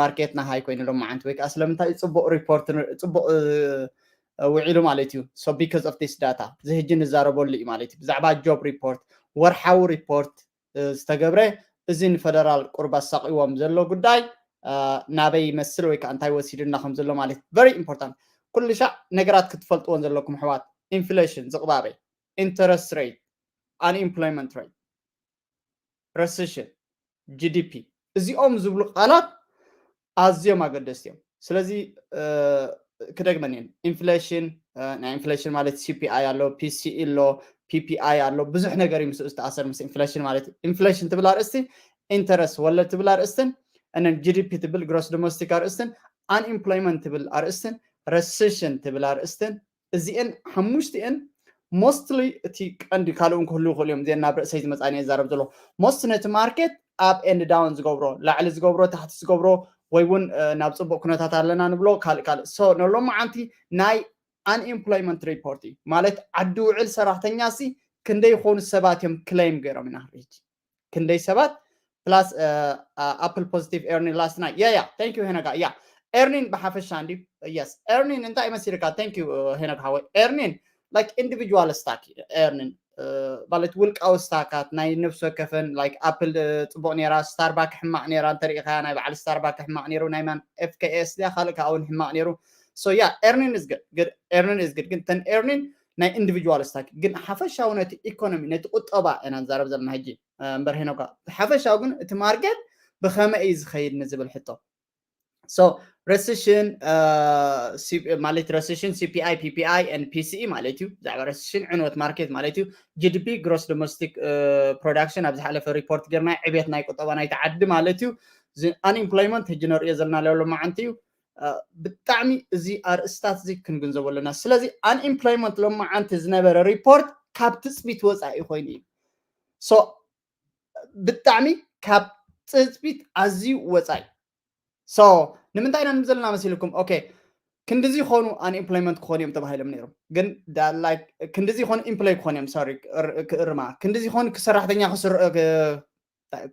ማርኬትና ሃይ ኮይኑ ሎማዓንቲ ወይ ከዓ ስለምንታይ እዩ ፅቡቕ ሪፖርት ጽቡቕ ውዒሉ ማለት እዩ። So because of this data እዚ ሕጂ ንዛረበሉ እዩ ማለት እዩ። ብዛዕባ job report ወርሓዊ ሪፖርት ዝተገብረ እዚ ንፈደራል ቁርብ ኣሳቒዎም ዘሎ ጉዳይ ናበይ ይመስል ወይ ከዓ እንታይ ወሲዱና ከም ዘሎ ማለት very important። ኩሉ ሻዕ ነገራት ክትፈልጥዎን ዘለኩም ኣሕዋት፣ ኢንፍሌሽን ዝቕባበ፣ interest rate፣ unemployment rate፣ recession፣ GDP እዚኦም ዝብሉ ቃላት ኣዝዮም ኣገደስቲ እዮም። ስለዚ ክደግመን እየን። ኢንፍሌሽን፣ ናይ ኢንፍሌሽን ማለት CPI ኣሎ፣ PCE ኣሎ፣ PPI ኣሎ፣ ብዙሕ ነገር እዩ ምስኡ ዝተኣሰር ምስ ኢንፍሌሽን ማለት እዩ። ኢንፍሌሽን ትብል ኣርእስቲ፣ ኢንተረስት ወለድ ትብል ኣርእስትን፣ እነን GDP ትብል ግሮስ ዶሜስቲክ ኣርእስትን፣ unemployment ትብል ኣርእስትን፣ recession ትብል ኣርእስትን፣ እዚአን ሓሙሽቲአን mostly እቲ ቀንዲ ካልእ እውን ክህሉ ይኽእሉ እዮም። እዚአን ናብ ርእሰይ ዝመፃኒ እዛረብ ዘሎ most ነቲ ማርኬት up and down ዝገብሮ፣ ላዕሊ ዝገብሮ፣ ታሕቲ ዝገብሮ፣ ወይ እውን ናብ ፅቡቅ ኩነታት ኣለና ንብሎ ካልእ ካልእ። So ንሎማዓንቲ ናይ unemployment report እዩ ማለት ዓዲ ውዕል ሰራሕተኛ ሲ ክንደይ ይኾኑ ሰባት እዮም ክሌም ገይሮም ኢና ክንርኢ። ክንደይ ሰባት plus apple positive earning last night yeah yeah thank you ሄነጋ yeah earning ብሓፈሻ እንዲ yes earning እንታይ መሲልካ thank you ሄነጋ ሓወይ earning like individual stock earning ማለት ውልቃዊ ስታካት ናይ ነፍሲ ወከፈን like apple ፅቡቅ ነይራ ስታርባክ ሕማቅ ነይራ እንተሪኢካ ናይ በዓል ስታርባክ ሕማቅ ነይሩ ናይ ማን FKS ድያ ካልእ ከዓ እውን ሕማቅ ነይሩ so yeah earning is good earning is good ግን ተን earning ናይ individual stock ግን ሓፈሻዊ ነቲ ኢኮኖሚ ነቲ ቁጠባ ኢና ንዛረብ ዘለና ሕጂ እምበር ሄኖካ ሓፈሻዊ ግን እቲ ማርኬት ብኸመይ እዩ ዝኸይድ ንዝብል ሕቶ so recession ማለት recession CPI PPI and PCE ማለት እዩ ብዛዕባ recession ዕንወት ማርኬት ማለት እዩ GDP gross domestic production ኣብ ዝሓለፈ ሪፖርት ጌርና ዕቤት ናይ ቁጠባ ናይቲ ዓዲ ማለት እዩ unemployment ሕጂ ነርእዮ ዘለና ሎማዓንቲ እዩ ብጣዕሚ እዚ ኣርእስታት እዚ ክንግንዘቦ ኣለና ስለዚ unemployment ሎማዓንቲ ዝነበረ ሪፖርት ካብ ትፅቢት ወፃኢ ኮይኑ እዩ so ብጣዕሚ ካብ ትፅቢት ኣዝዩ ወፃኢ so ንምንታይ ኢና ንብል ዘለና መሲልኩም okay ክንድዚ ይኾኑ unemployment ክኾኑ እዮም ተባሂሎም ነይሮም ግን ክንድዚ ይኾኑ employ ክኾኑ እዮም sorry ክእርማ ክንድዚ ይኾኑ ሰራሕተኛ ክስር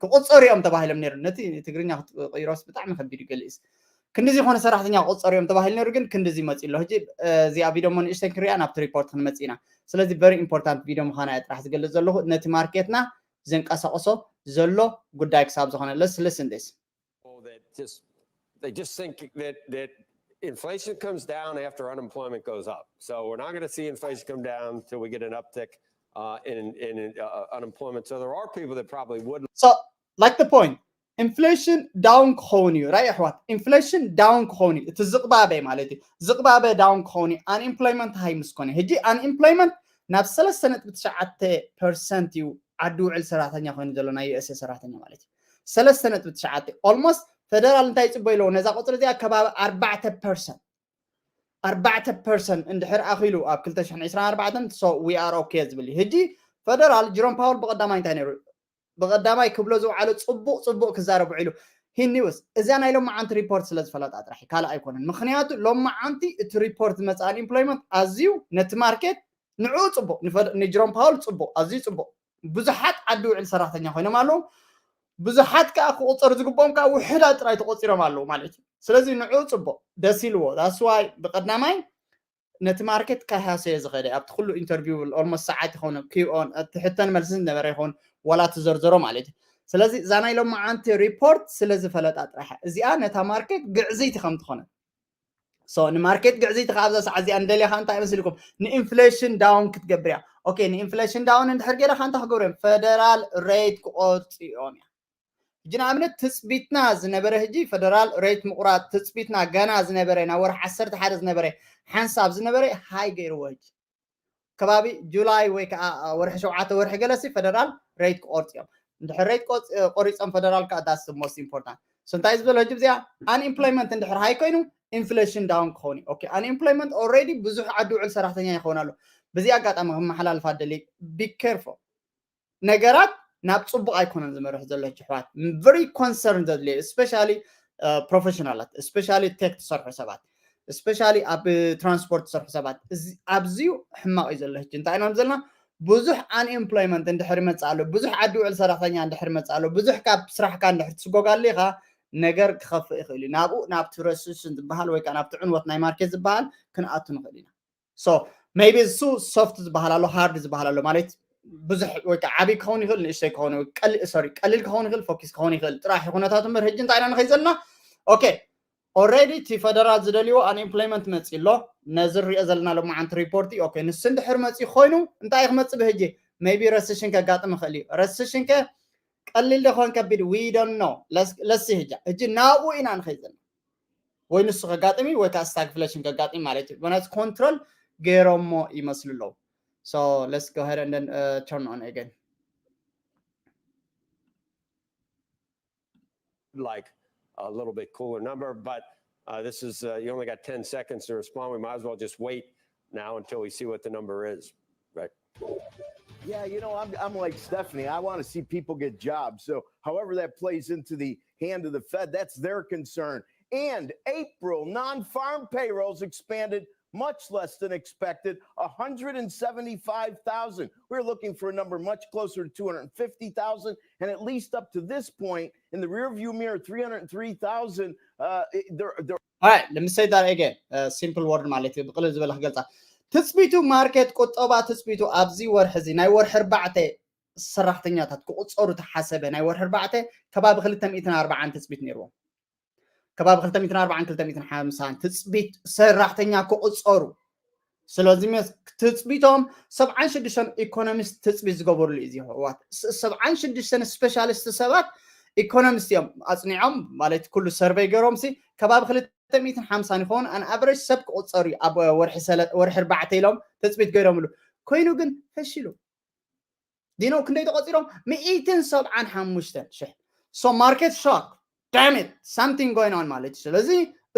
ክቁፀሩ እዮም ተባሂሎም ነይሩ ነቲ ትግርኛ ክትቅይሮስ ብጣዕሚ ከቢድ ይገልጽ ክንድዚ ይኾኑ ሰራሕተኛ ክቁፀሩ እዮም ተባሂሉ ነይሩ ግን ክንድዚ ይመፅእ ኣሎ ሕጂ እዚኣ ቪድዮ ሞ ንእሽተን ክሪኣ ናብቲ ሪፖርት ክንመፅእ ኢና ስለዚ very important ቪድዮ ምዃና እየ ጥራሕ ዝገልፅ ዘለኹ ነቲ ማርኬትና ዘንቀሳቕሶ ዘሎ ጉዳይ ክሳብ ዝኾነ let's listen this that just they just think that that inflation comes down after unemployment goes up. So we're not going to see inflation come down until we get an uptick uh, in in uh, unemployment. So there are people that probably would. So like the point, inflation down ክኸውን እዩ ራይ ኣሕዋት inflation down ክኸውን እዩ እቲ ዝቕባበ ማለት እዩ ዝቕባበ down ክኸውን እዩ unemployment high ምስ ኮነ ሕጂ unemployment ናብ ሰለስተ ነጥቢ ትሽዓተ ፐርሰንት እዩ ዓዲ ውዕል ሰራሕተኛ ኮይኑ ዘሎ ናይ USA ሰራሕተኛ ማለት እዩ ሰለስተ ነጥቢ ትሽዓተ almost federal እንታይ ይፅበ ኢለዎ ነዛ ቁፅሪ እዚኣ ከባቢ ኣርባዕተ ፐርሰንት ኣርባዕተ ፐርሰንት እንድሕር ኣኺሉ ኣብ ክልተ ሽሕን ዕስራን ኣርባዕተን so we are okay ዝብል እዩ ሕጂ federal Jerome Powell ብቐዳማይ እንታይ ነይሩ ብቐዳማይ ክብሎ ዝውዓሎ ፅቡቅ ፅቡቅ ክዛረብ ውዒሉ he knew እዚኣ ናይ ሎማዓንቲ ሪፖርት ስለ ዝፈለጣ ጥራሕ ካልእ ኣይኮነን ምክንያቱ ሎማዓንቲ እቲ ሪፖርት ዝመፅእ unemployment ኣዝዩ ነቲ ማርኬት ንዕኡ ፅቡቅ ንጀሮም ፓውል ፅቡቅ ኣዝዩ ፅቡቅ ብዙሓት ዓዲ ውዕል ሰራሕተኛ ኮይኖም ኣለዉ ብዙሓት ከዓ ክቁፀሩ ዝግብኦም ከዓ ውሕዳት ጥራይ ተቆፂሮም ኣለዉ ማለት እዩ ስለዚ ንዕኡ ፅቡቅ ደስ ኢልዎ that's why ብቀዳማይ ነቲ ማርኬት ካሃሰዮ ዝኸደ ኣብቲ ኩሉ interview almost ሰዓት ይኸውን Q and A ትሕተን መልስን ዝነበረ ይኸውን ዋላ ትዘርዘሮ ማለት እዩ ስለዚ እዛ ናይ ሎማዓንቲ ሪፖርት ስለ ዝፈለጣ ጥራሕ እዚኣ ነታ ማርኬት ግዕዝይቲ ከም ትኾነ so ንማርኬት ግዕዝይቲ ካብ ኣብዛ ሰዓት እዚኣ ንደልያ ከዓ እንታይ መሲልኩም ን inflation down ክትገብር እያ okay ን inflation down እንድሕር ገይራ ከዓ እንታይ ክገብሩ እዮም federal rate ክቆርፅኦም እያ ሕጂ ንኣብነት ትፅቢትና ዝነበረ ሕጂ federal rate ምቁራፅ ትፅቢትና ገና ዝነበረ ናብ ወርሒ ዓሰርተ ሓደ ዝነበረ ሓንሳብ ዝነበረ high ገይርዎ ሕጂ ከባቢ ጁላይ ወይ ከዓ ወርሒ ሸውዓተ ወርሒ ገለሲ federal rate ክቆርፅ እዮም እንድሕር rate ቆሪፆም federal ከዓ that's most important so እንታይ ዝበሎ ሕጂ እዚኣ unemployment እንድሕር high ኮይኑ inflation down ክኸውን እዩ okay unemployment already ብዙሕ ዓዲ ውዕል ሰራሕተኛ ይኸውን ኣሎ በዚ ኣጋጣሚ ክመሓላልፋ ደሊ be careful ነገራት ናብ ፅቡቅ ኣይኮነን ዝመርሕ ዘሎ ሕጂ ኣሕዋት very concern ዘድልየ especially professional ላት especially tech ትሰርሑ ሰባት especially ኣብ transport ትሰርሑ ሰባት ኣብዚዩ ሕማቅ እዩ ዘሎ ሕጂ እንታይ ኢና ዘለና ብዙሕ unemployment እንድሕር ይመፅእ ኣሎ ብዙሕ ዓዲ ውዕል ሰራሕተኛ እንድሕር ይመፅእ ኣሎ ብዙሕ ካብ ስራሕካ እንድሕር ትስጎጋሉ ኢኻ ነገር ክኸፍእ ይኽእል እዩ። ናብኡ ናብቲ ረሲሽን ዝበሃል ወይ ከዓ ናብቲ ዕንወት ናይ ማርኬት ዝበሃል ክንኣቱ ንኽእል ኢና። So maybe እሱ ሶፍት ዝበሃል ኣሎ፣ ሃርድ ዝበሃል ኣሎ፣ ማለት ብዙሕ ወይ ከዓ ዓብዪ ክኸውን ይኽእል፣ ንእሽተይ ክኸውን ይኽእል፣ ቀሊ- ሶሪ ቀሊል ክኸውን ይኽእል፣ ፎኪስ ክኸውን ይኽእል ጥራሕ እዩ ኩነታቱ እምበር። ሕጂ እንታይ ኢና ንኸይድ ዘለና? ኦኬ፣ ኦልሬዲ እቲ ፈደራል ዝደልይዎ ኣንኤምፕሎይመንት መፂ ኣሎ። ነዚ ንሪኦ ዘለና ሎማዓንቲ ሪፖርቲ ኦኬ፣ ንሱ እንድሕር መፂ ኮይኑ እንታይ እዩ ክመፅእ ብህጂ? ሜቢ ረሲሽን ከጋጥም ይኽእል እዩ። ረሲሽን ከ ቀሊል ዶ ክኾን ከቢድ? We don't know። ለሲ ህጃ ህጂ ናብኡ ኢና ንኸይድ ዘለና። ወይ ንሱ ከጋጥም እዩ ወይ ከዓ ስታግፍሌሽን ከጋጥም ማለት እዩ። ብናት ኮንትሮል ገይሮሞ ይመስሉ ኣለዉ። So let's go ahead and then uh, turn on again. Like a little bit cooler number, but uh, this is uh, you only got ten seconds to respond. We might as well just wait now until we see what the number is, right? Yeah, you know, I'm, I'm like Stephanie. I want to see people get jobs. So, however that plays into the hand of the Fed, that's their concern. And April non farm payrolls expanded much less than expected, one hundred seventy-five thousand. We're looking for a number much closer to two hundred fifty thousand. And at least up to this point, in the rearview mirror, three hundred three thousand. Uh, it- there, there All right, let me say that again. Uh, simple word ማለት እዩ፣ ብቕልል ዝበለ ክገልፃ። ትፅቢቱ ማርኬት ቁጠባ ትፅቢቱ ኣብዚ ወርሒ እዚ ናይ ወርሒ ኣርባዕተ ሰራሕተኛታት ክቁፀሩ ተሓሰበ ናይ ወርሒ ኣርባዕተ ከባቢ ክልተ ሚእትን ኣርባዓን ትፅቢት ነይርዎም። ከባቢ ክልተ ሚእትን ኣርባዓን ክልተ ሚእትን ሓምሳን ትፅቢት ሰራሕተኛ ክቁፀሩ። ስለዚ መስ- ትፅቢቶም ሰብዓን ሽዱሽተን ኢኮኖሚስት ትፅቢት ዝገበሩሉ እዩ እዚ ህዋት። ስ- ሰብዓን ሽዱሽተን ስፔሻሊስት ሰባት ኢኮኖሚስት እዮም ኣፅኒዖም፣ ማለት ኩሉ ሰርቨይ ገይሮም ሲ ከባቢ ክልተ ሚእትን ሓምሳን ይኸውን ኣን ኣቨሬጅ ሰብ ክቁፀሩ እዩ ኣብ ወርሒ ሰለ- ወርሒ ኣርባዕተ ኢሎም ትፅቢት ገይሮምሉ። ኮይኑ ግን ፈሺሉ። ዲኖ ክንደይ ተቆፂሮም? ሚእትን ሰብዓን ሓሙሽተን ሽሕ። So market shock, damn it, something going on ማለት እዩ። ስለዚ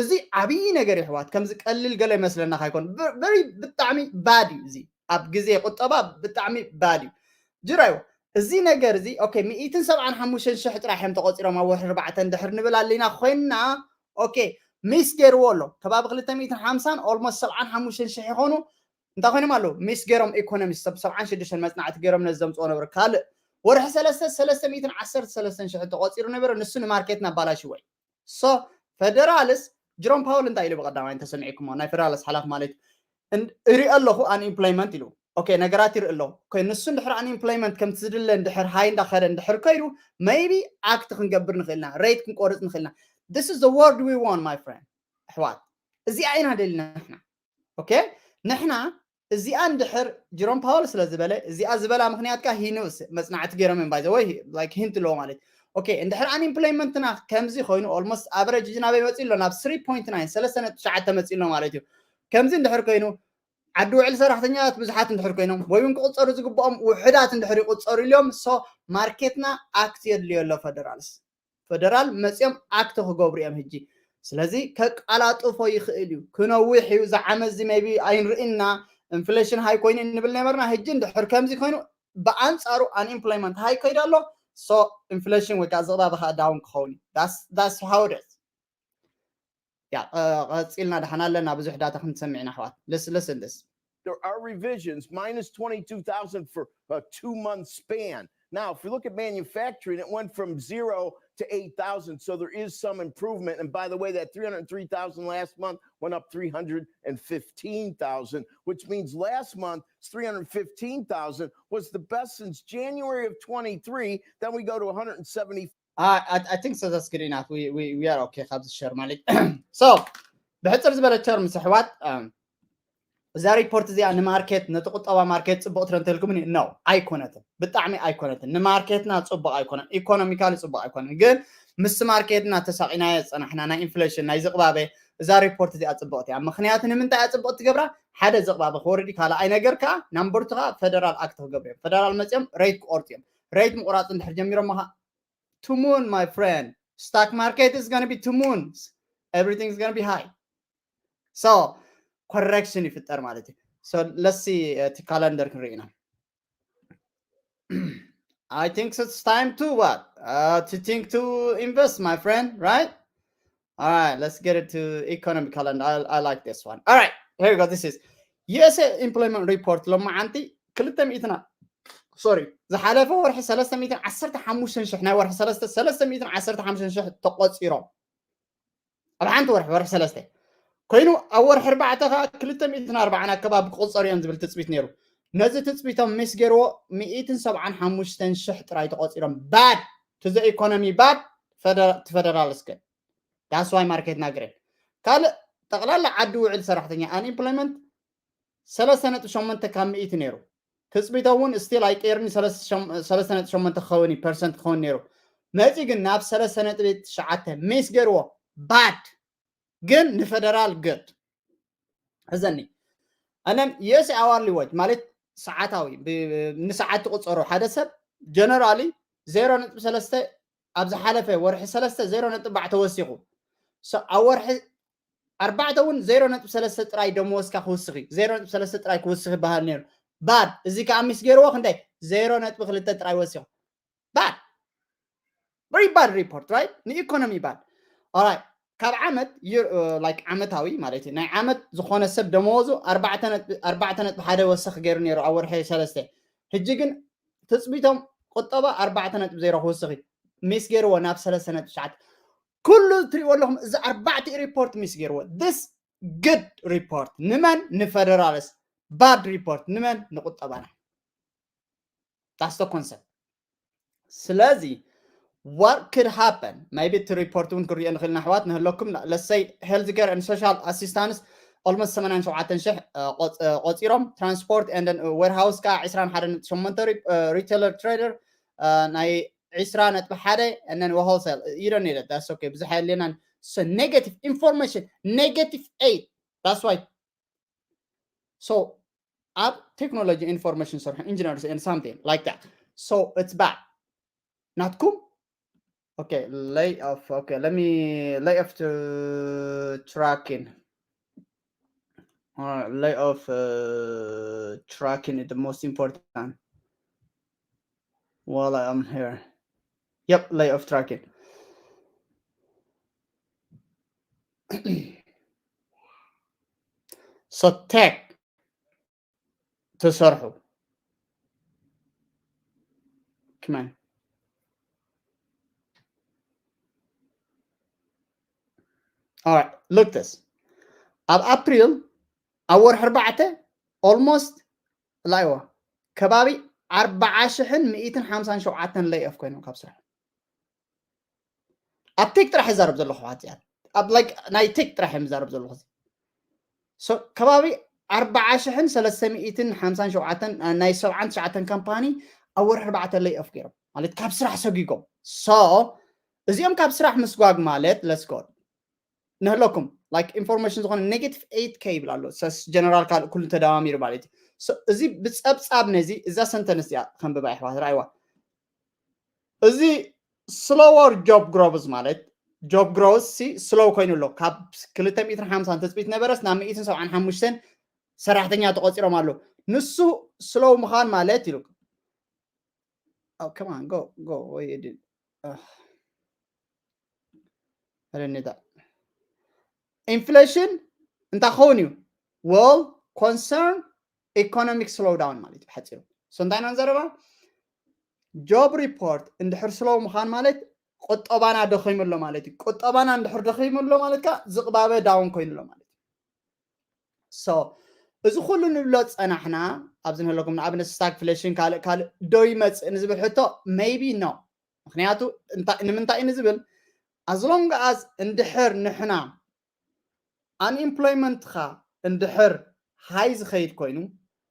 እዚ ዓብዪ ነገር ይሕዋት፣ ከምዚ ቀሊል ገለ ይመስለና ካይኮን። Very ብጣዕሚ ባድ እዩ እዚ፣ ኣብ ግዜ ቁጠባ ብጣዕሚ ባድ እዩ። ጅራዩ እዚ ነገር እዚ ኦኬ፣ ሚእትን ሰብዓን ሓሙሽተን ሽሕ ጥራሕ እዮም ተቆፂሮም ኣብ ወርሒ ኣርባዕተ እንድሕር ንብል ኣለና ኮይንና፣ ኦኬ፣ ሚስ ገይርዎ ኣሎ። ከባቢ ክልተ ሚእትን ሓምሳን ኦልሞስት ሰብዓን ሓሙሽተን ሽሕ ይኾኑ። እንታይ ኮይኖም ኣለዉ? ሚስ ገይሮም ኢኮኖሚስት ሰብ ሰብዓን ሽዱሽተን መፅናዕቲ ገይሮም ነዚ ዘምፅኦ ነበሩ። ካልእ ወርሒ ሰለስተ ሰለስተ ሚእትን ዓሰርተ ሰለስተን ሽሕ ተቆፂሩ ነበረ፣ ንሱ ንማርኬት ናባላሽዎ እዩ። So ፈደራልስ ጅሮም ፓውል እንታይ ኢሉ ብቀዳማይ እንተሰሚዕኩሞ፣ ናይ ፈደራልስ ሓላፍ ማለት እዩ፣ እን- እርኢ ኣለኹ ኣንኢምፕሎይመንት ኢሉ። ኦኬ፣ ነገራት ይርኢ ኣለኹ። ኦኬ፣ ንሱ እንድሕር ኣንኢምፕሎይመንት ከምቲ ዝድለ እንድሕር ሃይ እንዳኸደ እንድሕር ከይዱ፣ ሜይቢ ኣክት ክንገብር ንኽእልና፣ ሬት ክንቆርፅ ንኽእልና። This is the world we want, my friend። ኣሕዋት፣ እዚኣ ኢና ደሊና ንሕና። ኦኬ፣ ንሕና እዚኣ እንድሕር ጅሮም ፓወል ስለ ዝበለ፣ እዚኣ ዝበላ ምኽንያት ከኣ ሂንስ መጽናዕቲ ገይሮም እዮም፣ by the way, like ሂንት ኣለዎ ማለት። ኦኬ፣ እንድሕር ኣንኢምፕሎይመንትና ከምዚ ኮይኑ፣ ኦልሞስት ኣቨሬጅ ናበይ መጺኡ ኣሎ? ናብ ስሪ ፖይንት ናይን፣ ሰለስተ ነጥቢ ትሽዓተ መጺኡ ኣሎ ማለት እዩ። ከምዚ እንድሕር ኮይኑ፣ ዓዲ ውዕል ሰራሕተኛታት ብዙሓት እንድሕር ኮይኖም ወይ እውን ክቁፀሩ ዝግብኦም ውሕዳት እንድሕር ይቁፀሩ ኢሎም። So ማርኬትና ኣክት የድልዮ ኣሎ። ፈደራልስ ፈደራል መፂኦም ኣክት ክገብሩ እዮም ሕጂ። ስለዚ ከቃላጥፎ ይኽእል እዩ፣ ክነዊሕ እዩ። እዚ ዓመት እዚ ሜቢ ኣይንርእና፣ ኢንፍሌሽን ሃይ ኮይኑ ንብል ነበርና። ሕጂ እንድሕር ከምዚ ኮይኑ ብኣንፃሩ ኣንኢምፕሎይመንት ሃይ ከይዱ ኣሎ። So ኢንፍሌሽን ወይ ከዓ ዝቕባበ ከዓ ዳውን ክኸውን እዩ። That's how it is። ያ ቀፂልና ደሓን ኣለና፣ ብዙሕ ዳታ ክንሰምዕ ኢና ኣሕዋት። Listen this. There are revisions, minus twenty-two thousand for a two month span. Now, if you look at manufacturing, it went from zero to eight thousand. So there is some improvement. And by the way, that three hundred three thousand last month went up three hundred fifteen thousand, which means last month, three hundred fifteen thousand was the best since January of twenty-three. Then we go to one hundred seventy. I, I, I think so. That's good enough. We, we, we are okay. ካብ ዝሸር ማለት so ብሕፅር ዝበለ ተርምስ ኣሕዋት፣ እዛ ሪፖርት እዚኣ ንማርኬት፣ ነቲ ቁጠባ ማርኬት ፅቡቕ ትረ እንተልኩምኒ? ኖ፣ ኣይኮነትን። ብጣዕሚ ኣይኮነትን። ንማርኬትና ፅቡቕ ኣይኮነን፣ ኢኮኖሚካሊ ፅቡቕ ኣይኮነን። ግን ምስ ማርኬትና ተሳቒናዮ ዝፀናሕና ናይ ኢንፍሌሽን ናይ ዝቕባበ እዛ ሪፖርት እዚኣ ፅቡቕቲ እያ። ምኽንያቱ ንምንታይ እያ ፅቡቕ ትገብራ? ሓደ ዝቕባበ ክወርድ እዩ፣ ካልኣይ ነገር ከዓ ናምበርቱ ከዓ ፈደራል ኣክት ክገብሩ እዮም። ፈደራል መፅኦም ሬት ክቆርጡ እዮም። ሬት ምቁራፅ እንድሕር ጀሚሮም ከዓ to moon, my friend. Stock market is going to be to moons. Everything is going to be high. So correction ይፍጠር ማለት እዩ። So let's see እቲ ካለንደር ክንርኢ ኢና። I think it's time to what? Uh, to think to invest, my friend, right? All right, let's get it to economic calendar. I, I like this one. All right, here we go. This is U S A employment report. ሎማዓንቲ ክልተ ሚእትና፣ ሶሪ፣ ዝሓለፈ ወርሒ ሰለስተ ሚእትን ዓሰርተ ሓሙሽተን ሽሕ፣ ናይ ወርሒ ሰለስተ፣ ሰለስተ ሚእትን ዓሰርተ ሓሙሽተን ሽሕ ተቆፂሮም። ሓንቲ ወርሒ፣ ወርሒ ሰለስተ ኮይኑ፣ ኣብ ወርሒ ኣርባዕተ ከዓ ክልተ ሚእትን ኣርባዓን ኣከባቢ ክቁፀሩ እዮም ዝብል ትፅቢት ነይሩ። ነዚ ትፅቢቶም ሚስ ገይርዎ፣ ሚእትን ሰብዓን ሓሙሽተን ሽሕ ጥራይ ተቆፂሮም። ባድ፣ to the economy ባድ፣ ፈደ- to federal እስከ that's why ማርኬት ናግረን። ካልእ፣ ጠቕላላ ዓዲ ውዕል ሰራሕተኛ፣ unemployment ሰለስተ ነጥቢ ሸሞንተ ካብ ሚእቲ ነይሩ። ትፅቢቶም እውን ስቲል ኣይቀይርን፣ ሰለስተ ነጥቢ ሸሞንተ ክኸውን እዩ፣ ፐርሰንት ክኸውን ነይሩ። መፂ ግን ናብ ሰለስተ ነጥቢ ትሽዓተ ሚስ ገይርዎ። ባድ፣ ግን ንፈደራል ግድ። እዘኒ ኣነን የስ ኣዋርሊ ዎች ማለት ሰዓታዊ፣ ብ- ንሰዓት ትቁፀሩ። ሓደ ሰብ ጀነራሊ ዜሮ ነጥቢ ሰለስተ፣ ኣብ ዝሓለፈ ወርሒ ሰለስተ ዜሮ ነጥቢ ኣርባዕተ ወሲኹ። So ኣብ ወርሒ ኣርባዕተ እውን ዜሮ ነጥቢ ሰለስተ ጥራይ ደመወዝካ ክውስኺ፣ ዜሮ ነጥቢ ሰለስተ ጥራይ ክውስኺ ይበሃል ነይሩ። ባድ፣ እዚ ከዓ ሚስ ገይርዎ። ክንደይ? ዜሮ ነጥቢ ክልተ ጥራይ ወሲኹ። ባድ፣ very bad report right? ንኢኮኖሚ ባድ። Alright፣ ካብ ዓመት፣ like ዓመታዊ ማለት እዩ፣ ናይ ዓመት ዝኾነ ሰብ ደመወዙ ኣርባዕተ ነጥቢ ሓደ ወሰኽ ገይሩ ነይሩ ኣብ ወርሒ ሰለስተ። ሕጂ ግን ትፅቢቶም ቁጠባ ኣርባዕተ ነጥቢ ዜሮ ክውስኺ፣ ሚስ ገይርዎ ናብ ሰለስተ ነጥቢ ትሽዓተ። ኩሉ ትሪእዎ ኣለኹም፣ እዚ ኣርባዕተ ሪፖርት ሚስ ገይርዎ። This good report ንመን? ንፈደራልስ። ባድ ሪፖርት ንመን? ንቁጠባና። That's the concept። ስለዚ what could happen? Maybe እቲ ሪፖርት እውን ክሪኦ ንኽእል ኢና ኣሕዋት፣ ንህለኩም። ለሰይ health care and social assistance almost ሰማንያን ሸውዓተን ሽሕ ቆፂሮም፣ transport and warehouse ከዓ ዕስራን ሓደን ነጥቢ ሸሞንተ፣ retailer trader ናይ ዕስራ ነጥቢ ሓደ፣ and then wholesale you don't need it, that's okay። ብዙሕ የድልየናን። So negative information, negative eight, that's why. So ኣብ ቴክኖሎጂ ኢንፎርሜሽን ዝሰርሑ ኢንጂነርስ and something like that. So it's bad። ናትኩም? Okay, lay off. Okay, let me lay off to tracking. All right, lay off uh, tracking is the most important while I am here. Yep, lay off tracking. So tech ትሰርሑ። ክመን? Alright, look this. ኣብ ኣፕሪል፣ ኣብ ወርሒ ኣርባዕተ almost ላይዋ ከባቢ ኣርባዓ ሽሕን ሚእትን ሓምሳን ሸውዓተን lay off ኮይኖም ካብ ስራሕ። ኣብ ቴክ ጥራሕ ይዛረብ ዘለኹ፣ ሓፂኣት ኣብ like ናይ ቴክ ጥራሕ እዮም ዝዛረብ ዘለኹ። So ከባቢ ኣርባዓ ሽሕን ሰለስተ ሚእትን ሓምሳን ሸውዓተን ናይ ሰብዓን ትሽዓተን ካምፓኒ ኣብ ወርሒ ኣርባዕተ lay off ገይሮም፣ ማለት ካብ ስራሕ ሰጊጎም። So እዚኦም ካብ ስራሕ ምስጓግ ማለት let's go ንህለኩም like ኢንፎርሜሽን ዝኾነ negative eight K ይብል ኣሎ። ሰስ ጀነራል ካልእ ኩሉ ተደማሚሩ ማለት እዩ። So እዚ ብፀብፃብ ነዚ እዛ ሰንተንስ እዚኣ ከንብባ ይሕዋት፣ ራእይዋ። እዚ slower job growth ማለት job growth ሲ ስሎው ኮይኑ ኣሎ። ካብ ክልተ ሚእትን ሓምሳን ትፅቢት ነበረስ ናብ ሚእትን ሰብዓን ሓሙሽተን ሰራሕተኛ ተቆፂሮም ኣለዉ። ንሱ ስሎው ምዃን ማለት ኢሉ። Oh, come on, go, go. What you did? Uh, I didn't need that. ኢንፍሌሽን እንታይ ክኸውን እዩ? Well, concern economic slowdown ማለት እዩ ብሓፂሩ። So እንታይ ኢና ንዛረባ? ጆብ ሪፖርት እንድሕር ስሎው ምዃን ማለት ቁጠባና ደኺሙ ኣሎ ማለት እዩ። ቁጠባና እንድሕር ደኺሙ ኣሎ ማለት ከዓ ዝቕባበ ዳውን ኮይኑ ኣሎ ማለት እዩ። So እዚ ኩሉ ንብሎ ፀናሕና፣ ኣብዚ ንህለኩም ንኣብነት ስታግፍሌሽን ካልእ ካልእ ዶ ይመፅእ ንዝብል ሕቶ maybe no። ምክንያቱ እንታይ፣ ንምንታይ እዩ ንዝብል as long as እንድሕር ንሕና unemployment ኻ እንድሕር ሃይ ዝኸይድ ኮይኑ፣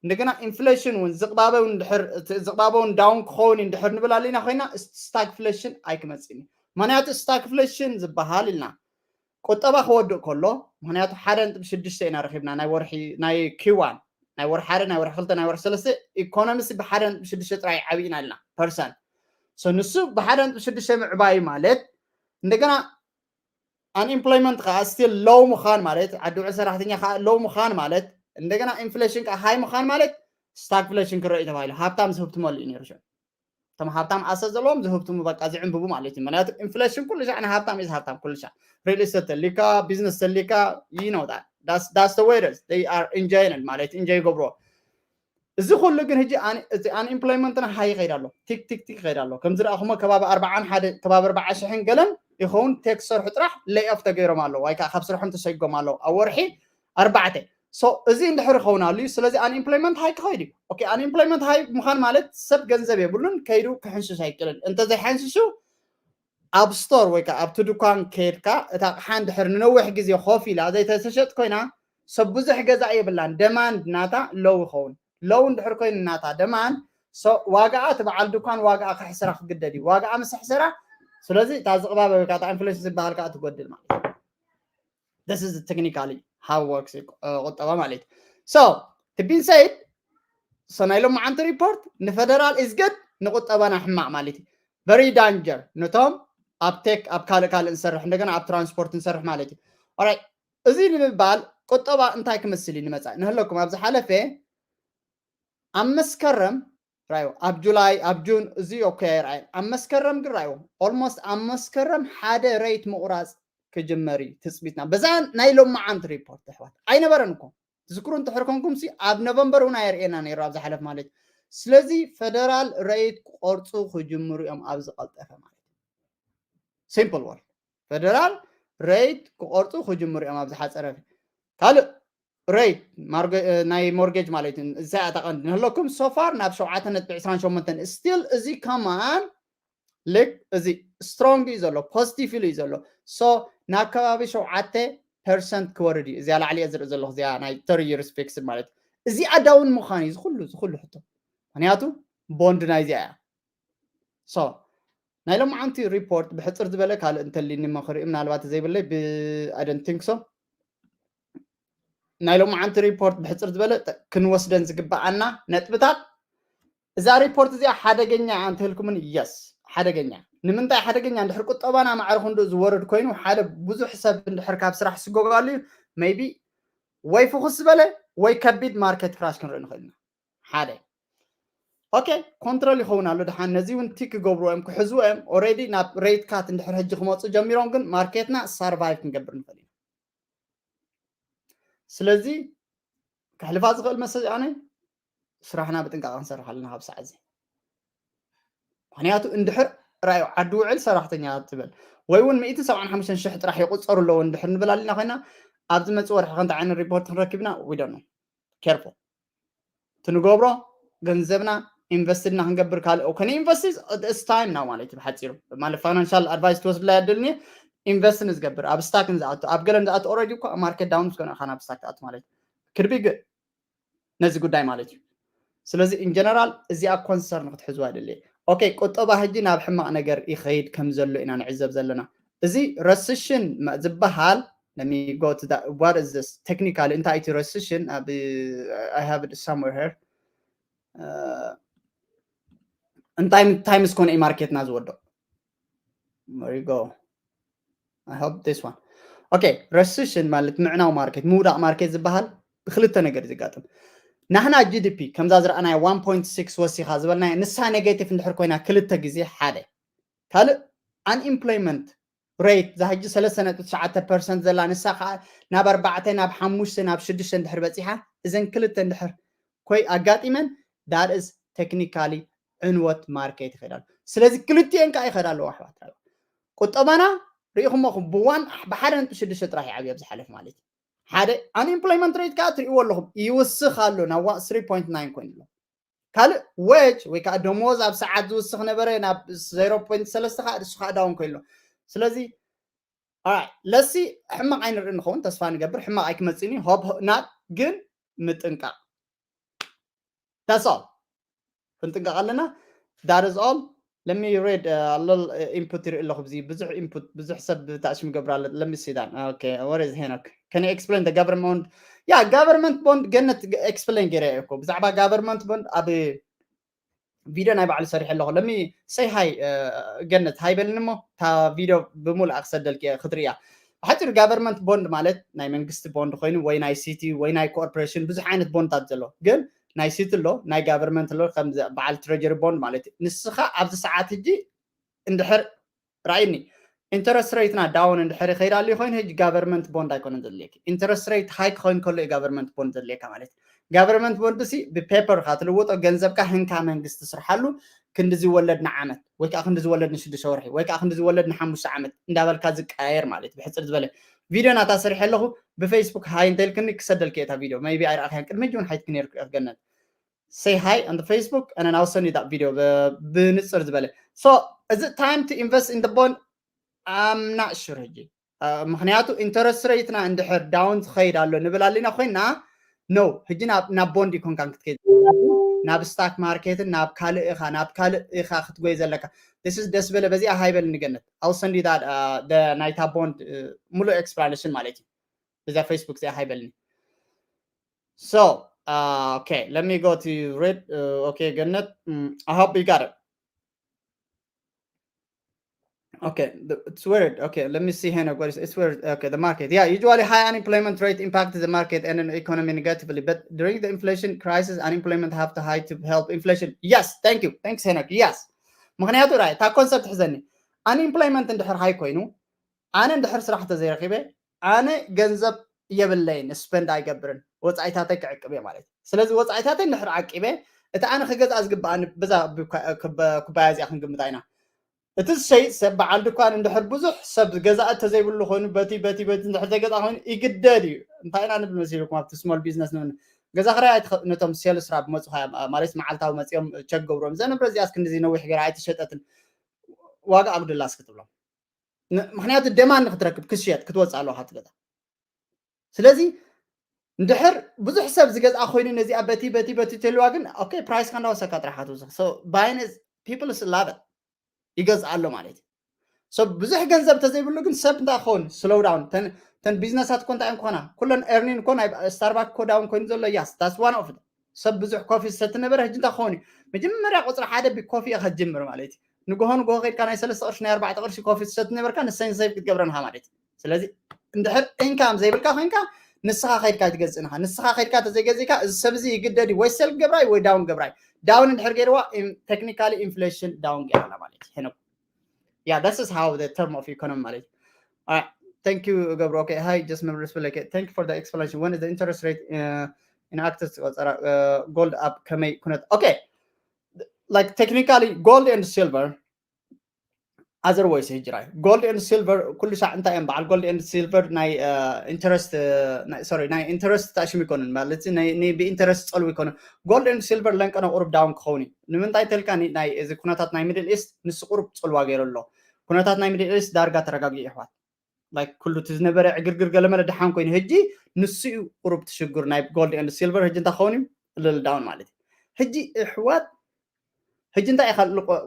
እንደገና ኢንፍሌሽን እውን ዝቕባበ እውን እንድሕር፣ እቲ ዝቕባበ እውን ዳውን ክኸውን እዩ እንድሕር ንብል ኣለና ኮይና፣ ስታግፍሌሽን ኣይክመፅእን እዩ። ምክንያቱ ስታግፍሌሽን ዝበሃል ኢልና ቁጠባ ክወድእ ከሎ፣ ምክንያቱ ሓደ ነጥቢ ሽዱሽተ ኢና ረኺብና ናይ ወርሒ፣ ናይ ኪዋን፣ ናይ ወርሒ ሓደ፣ ናይ ወርሒ ክልተ፣ ናይ ወርሒ ሰለስተ ኢኮኖሚስ ብሓደ ነጥቢ ሽዱሽተ ጥራይ ዓብይና ኢልና ፐርሰንት። So ንሱ ብሓደ ነጥቢ ሽዱሽተ ምዕባይ ማለት እንደገና unemployment ከዓ ስቲል ሎው ምዃን ማለት፣ ዓዲ ውዕል ሰራሕተኛ ከዓ ሎው ምዃን ማለት፣ እንደገና ኢንፍሌሽን ከዓ ሃይ ምዃን ማለት ስታግፍሌሽን ክረአ እዩ ተባሂሉ። ሃብታም ዝህብትመሉ እዩ ነይሩ ሽዑ። እቶም ሃብታም ኣሰት ዘለዎም ዝህብትሙ በቃ ዝዕንብቡ ማለት እዩ። ምክንያቱ ኢንፍሌሽን ኩሉ ሻዕ ንሃብታም እዩ ሃብታም ኩሉ ሻዕ። ሪል ስቴት ተሊካ፣ ቢዝነስ ተሊካ፣ you know that. That's, that's the way it is. They are enjoying it ማለት ኢንጆይ ይገብርዎ። እዚ ኩሉ ግን ሕጂ ኣን-፣ እቲ ኣንኤምፕሎይመንትና ሃይ ይኸይድ ኣሎ። ቲክ ቲክ ቲክ ይኸይድ ኣሎ። ከም ዝረኣኹሞ ከባቢ ኣርባዓን ሓደ፣ ከባቢ ኣርባዓ ሽሕን ገለን ይኸውን፣ ቴክ ዝሰርሑ ጥራሕ lay off ተገይሮም ኣለዉ ወይ ከዓ ካብ ስርሖም ተሰጎም ኣለዉ ኣብ ወርሒ ኣርባዕተ። So እዚ እንድሕር ይኸውን ኣሎ እዩ። ስለዚ unemployment high ክኸይድ እዩ። Okay, unemployment high ምዃን ማለት ሰብ ገንዘብ የብሉን፣ ከይዱ ክሕንሽሽ ኣይክእልን። እንተዘይሓንሽሹ ኣብ ስቶር ወይ ከዓ ኣብቲ ድኳን ከይድካ እታ ኣቕሓ እንድሕር ንነዊሕ ግዜ ኮፍ ኢላ ዘይተሸጥ ኮይና ሰብ ብዙሕ ገዛእ የብላን። ደማንድ ናታ ሎው ይኸውን። ሎው እንድሕር ኮይኑ ናታ ደማንድ ዋጋኣ እቲ በዓል ድኳን ዋጋኣ ክሕስራ ክግደድ እዩ። ዋጋኣ ምስ ኣሕሰራ ስለዚ እታ ዝቕባበ ወይ ከዓ ኢንፍሌሽን ዝበሃል ከዓ ትጎድል ማለት እዩ። This is technically how works ቁጠባ ማለት እዩ። So to be said so ናይ ሎማዓንቲ ሪፖርት ንፈደራል is good ንቁጠባና ሕማቕ ማለት እዩ። Very danger ነቶም ኣብ ቴክ ኣብ ካልእ ካልእ ንሰርሕ እንደገና ኣብ ትራንስፖርት ንሰርሕ ማለት እዩ። Alright እዚ ንምባል ቁጠባ እንታይ ክመስል እዩ ንመፃኢ ንህለኩም ኣብ ዝሓለፈ ኣብ መስከረም ራዮ ኣብ ጁላይ ኣብ ጁን እዚ ኦኬ ኣይረኣየን ኣብ መስከረም ግን ራዮ almost ኣብ መስከረም ሓደ rate ምቑራፅ ክጅመር እዩ ትፅቢትና በዛ ናይ ሎማዓንቲ ሪፖርት ኣሕዋት ኣይነበረን እኮ ትዝክሩ እንድሕር ኮንኩም ሲ ኣብ ኖቨምበር እውን ኣየርእየና ነይሩ ኣብ ዝሓለፍ ማለት እዩ። ስለዚ ፈደራል rate ክቆርፁ ክጅምሩ እዮም ኣብ ዝቀልጠፈ ማለት እዩ። Simple word ፈደራል rate ክቆርፁ ክጅምሩ እዮም ኣብ ዝሓፀረ ካልእ rate ናይ mortgage ማለት እዩ። እዚኣ እታ ቀንዲ ንህለኩም so far ናብ ሸውዓተ ነጥቢ ዕስራን ሸሞንተን still እዚ ከማን ልክ እዚ strong እዩ ዘሎ positive ኢሉ እዩ ዘሎ። So ናብ ከባቢ ሸውዓተ percent ክወርድ እዩ። እዚኣ ላዕሊ እየ ዝርኢ ዘለኹ እዚኣ ናይ thirty years fixed ማለት እዩ። እዚኣ down ምዃን እዩ ዝኩሉ ዝኩሉ ሕቶ ምክንያቱ ቦንድ ናይዚኣ እያ። So ናይ ሎማዓንቲ ሪፖርት ብሕፅር ዝበለ ካልእ እንተሊኒ መኽሪኡ ምናልባት ዘይብለይ ብ I don't think so ናይ ሎማዓንቲ ሪፖርት ብሕፅር ዝበለ ክንወስደን ዝግበኣና ነጥብታት እዛ ሪፖርት እዚኣ ሓደገኛ እያ እንተልኩምን yes ሓደገኛ ንምንታይ ሓደገኛ እንድሕር ቁጠባና ማዕረ ክንዱ ዝወርድ ኮይኑ ሓደ ብዙሕ ሰብ እንድሕር ካብ ስራሕ ስጎጋሉ እዩ maybe ወይ ፍኹስ ዝበለ ወይ ከቢድ market crash ክንርኢ ንኽእል ኢና ሓደ okay control ይኸውን ኣሎ ድሓን ነዚ እውን ቲ ክገብሩ እዮም ክሕዝዎ እዮም already ናብ rate cut እንድሕር ሕጂ ክመፁ ጀሚሮም ግን ማርኬትና survive ክንገብር ንኽእል ኢና ስለዚ ከሕልፋ ዝኽእል መሰ ኣነ ስራሕና ብጥንቃቐ ክንሰርሕ ኣለና ካብ ሰዓት እዚ ምክንያቱ እንድሕር ራዮ ዓዲ ውዕል ሰራሕተኛ ትበል ወይ እውን ሚእትን ሰብዓን ሓሙሽተን ሽሕ ጥራሕ ይቁፀሩ ኣለዎ እንድሕር ንብል ኣለና ኮይና ኣብዚ መፅእ ወርሒ ከምቲ ዓይነት ሪፖርት ክንረክብና we don't know careful ትንገብሮ ገንዘብና ኢንቨስት ና ክንገብር ካልእ ከነ ኢንቨስት time now ማለት እዩ ብሓፂሩ ማለት financial advice ትወስድላ ያደልኒ ኢንቨስት ንዝገብር ኣብ ስታክ ንዝኣቱ ኣብ ገለ ንዝኣቱ already እኮ ማርኬት down ምስ ኮነ ካብ ስታክ ትኣቱ ማለት እዩ could be good ነዚ ጉዳይ ማለት እዩ ስለዚ in general እዚኣ concern ክትሕዝዋ ይደሊ okay ቁጠባ ሕጂ ናብ ሕማቕ ነገር ይኸይድ ከም ዘሎ ኢና ንዕዘብ ዘለና እዚ recession ዝበሃል let me go to that what is this technically እንታይ እቲ recession I have it somewhere here እንታይ እንታይ ምስ ኮነ ማርኬትና ዝወድቕ okay recession ማለት ምዕናው ማርኬት ምውዳቕ ማርኬት ዝበሃል ብክልተ ነገር ዘጋጥም ናህና GDP ከምዛ ዝረኣናዮ one point six ወሲኻ ዝበልናዮ ንሳ negative እንድሕር ኮይና ክልተ ግዜ ሓደ ካልእ unemployment rate እዛ ሕጂ ሰለስተ ነጥቢ ትሽዓተ percent ዘላ ንሳ ከዓ ናብ ኣርባዕተ ናብ ሓሙሽተ ናብ ሽዱሽተ እንድሕር በፂሓ እዘን ክልተ እንድሕር ኮይ ኣጋጢመን that is technically ዕንወት ማርኬት ይኸዳ ስለዚ ክልቲኤን ከዓ ይኸዳ ኣለዎ ኣሕዋት ቁጠባና ርኢኹሞ ብዋን ብሓደ ነጥቢ ሽዱሽተ ጥራሕ ይዓብዮ ኣብ ዝሓለፍ ማለት ሓደ unemployment rate ከዓ ትሪእዎ ኣለኹም ይውስኽ ኣሎ ናብ three point nine ኮይኑ ኣሎ ካልእ wage ወይ ከዓ ደሞዝ ኣብ ሰዓት ዝውስኽ ነበረ ናብ zero point three ከዓ እሱ ከዓ down ኮይኑ ኣሎ ስለዚ ለሲ ሕማቕ ኣይንርኢ ንኸውን ተስፋ ንገብር ሕማቕ ኣይክመፅእን እዩ ሆብ ናት ግን ምጥንቃቕ that's all ክንጥንቀቕ ኣለና that is all let me read a little input ይርኢ ኣለኹ ብዙ ብዙሕ ሰብ ብታእሽም ገብር ኣሎ let me see that okay what is Henok can you explain the government yeah government bond ገነት explain ገይረ እኮ ብዛዕባ government bond ኣብ ቪድዮ ናይ ባዕሉ ሰሪሐ ኣለኹ let me say hi ገነት ሃይ በልኒ እሞ እታ ቪድዮ ብምሉኣ ክሰደልክ ክትርእያ ብሓፂሩ government bond ማለት ናይ መንግስቲ ቦንድ ኮይኑ ወይ ናይ ሲቲ ወይ ናይ ኮርፖሬሽን ብዙሕ ዓይነት ቦንድታት ዘሎ ግን ናይ ሲቲ ኣሎ ናይ government ኣሎ ከም በዓል treasury bond ማለት እዩ ንስኻ ኣብዚ ሰዓት ሕጂ እንድሕር ራእይኒ interest rate ና down እንድሕር ይኸይድ ኣሎ ኮይኑ ሕጂ government bond ኣይኮነን ዘድልየኪ interest rate high ክኸውን ከሎ government bond ዘድልየካ ማለት government bond ሲ ብ paper ካ ትልውጦ ገንዘብካ ህንካ መንግስቲ ስርሓሉ ክንዲ ዝወለድ ንዓመት ወይ ከዓ ክንዲ ዝወለድ ንሽዱሽተ ወርሒ ወይ ከዓ ክንዲ ዝወለድ ንሓሙሽተ ዓመት እንዳበልካ ዝቀያየር ማለት እዩ። ብሕፅር ዝበለ ቪድዮ ናታ ሰሪሐ ኣለኹ። ብፌስቡክ ሃይ እንተልክኒ ክሰደልክ እየ እታ ቪድዮ። maybe ኣይረኣኽያን፣ ቅድሚ ሕጂ እውን ሓይትክ ነይርክ ገነት። Say hi on the Facebook and then I'll send you that video ብንፅር ዝበለ። So is it time to invest in the bond? I'm not sure ሕጂ። ምክንያቱ ኢንተረስት ሬትና እንድሕር ዳውን ትኸይድ ኣሎ ንብል ኣለና ኮይና፣ ኖ፣ ሕጂ ናብ ቦንድ ይኮንካን ክትከይድ፣ ናብ ስታክ ማርኬትን ናብ ካልእ ኢኻ ናብ ካልእ ኢኻ ክትጎይ ዘለካ። This is ደስ በለ በዚኣ ሃይበል ንገነት ኣውሰንዲ ናይታ ቦንድ ሙሉእ ኤክስፕላኔሽን ማለት እዩ። በዚኣ ፌስቡክ እዚኣ ሃይበልኒ። So okay, let me go to read. Okay, ገነት, I hope you got it. Okay, it's weird. Okay, let me see, Henok. What is, it's weird. Okay, the market. Yeah, usually high unemployment rate impacts the market and an economy negatively. But during the inflation crisis, unemployment have to high to help inflation. Yes, thank you. Thanks, Henok. Yes. ምክንያቱ ራይ እታ ኮንሰፕት ሕዘኒ። ኣንኢምፕሎይመንት እንድሕር ሃይ ኮይኑ፣ ኣነ እንድሕር ስራሕ ተዘይረኪበ፣ ኣነ ገንዘብ የብለይን፣ ስፐንድ ኣይገብርን፣ ወፃኢታተይ ክዕቅብ እየ ማለት እዩ። ስለዚ ወፃኢታተይ እንድሕር ዓቂበ፣ እቲ ኣነ ክገዝኣ ዝግብኣኒ በዛ ኩባያ እዚኣ ክንግምታ ኢና። እቲ ዝሸይጥ ሰብ በዓል ድኳን እንድሕር ብዙሕ ሰብ ገዛእ ተዘይብሉ ኮይኑ፣ በቲ በቲ በቲ እንድሕር ዘይገዛ ኮይኑ ይግደድ እዩ። እንታይ ኢና ንብል መሲልኩም ኣብቲ ስሞል ቢዝነስ ንብል፣ ገዛ ክራይ ነቶም ሴልስ ራብ መፁ ማለት መዓልታዊ መፂኦም ቸክ ገብሮም፣ ዘንብረ እዚኣስ ክንዲዚ ነዊሕ ገይራ ኣይተሸጠትን፣ ዋጋ ኣጉድላስ ክትብሎም። ምክንያቱ ደማን ክትረክብ ክትሸጥ ክትወፅእ ኣለካ ትገዛ። ስለዚ እንድሕር ብዙሕ ሰብ ዝገዝኣ ኮይኑ ነዚኣ በቲ በቲ በቲ ተልዋ ግን ኦኬ ፕራይስካ እንዳወሰካ ጥራሓ ትውስኽ። ባይነስ ፒፕልስ ላቨት ይገዝእ ኣሎ ማለት እዩ። ሰብ ብዙሕ ገንዘብ ተዘይብሉ ግን ሰብ እንታይ ክኸውን ስሎው ዳውን ተን ቢዝነሳት እኮ እንታይ እዮም ክኾና ኩለን ኤርኒን እኮ ናይ ስታርባክ እኮ ዳውን ኮይኑ ዘሎ ያስ that's one of ሰብ ብዙሕ ኮፊ ዝሰቲ ነበረ። ሕጂ እንታይ ክኸውን እዩ? መጀመርያ ቁፅሪ ሓደ ብኮፊ ኢኻ ትጅምር ማለት እዩ። ንግሆ ንግሆ ከይድካ ናይ ሰለስተ ቅርሺ ናይ ኣርባዕተ ቅርሺ ኮፊ ትሰቲ ነበርካ ንሰን ሴቭ ክትገብረን ኢኻ ማለት እዩ። ስለዚ እንድሕር ኢንካም ዘይብልካ ኮይንካ ንስኻ ከይድካ ትገዝእ ኢኻ። ንስኻ ከይድካ ተዘይገዚእካ እዚ ሰብ እዚ ይግደድ እዩ ወይ ሴል ክገብራ እዩ ወይ ዳውን ክገብራ እዩ። ዳውን እንድሕር ገይርዋ ቴክኒካሊ ኢንፍሌሽን ዳውን ገይራና ማለት እዩ። ሄኖክ yeah, this is how the term of economy ማለት እዩ። Thank you ገብሩ። Okay, hi, just remember this like thank you for the explanation. When is the interest rate in access to gold up ከመይ ኩነት? Okay, like technically gold and silver otherwise ህጅራይ gold and silver ኩሉ ሻዕ እንታይ እዮም በዓል gold and silver ናይ ኢንተረስት ሶሪ ናይ ኢንተረስት ተኣሽሙ ይኮኑን ማለት ብኢንተረስት ፀልቡ ይኮኑን። Gold and silver ለንቀነ ቁሩብ ዳውን ክኸውን እዩ። ንምንታይ ተልካ ናይ እዚ ኩነታት ናይ ሚድል ኢስት ንሱ ቁሩብ ፅልዋ ገይሩ ኣሎ። ኩነታት ናይ ሚድል ኢስት ዳርጋ ተረጋጊኡ ይሕዋት። ላይክ ኩሉ እቲ ዝነበረ ዕግርግር ገለመለ ደሓን ኮይኑ ህጂ ንሱ እዩ ቁሩብ ትሽግር ናይ gold and silver ህጂ እንታይ ክኸውን እዩ ልል ዳውን ማለት እዩ። ህጂ ይሕዋት ህጂ እንታይ ኢኻ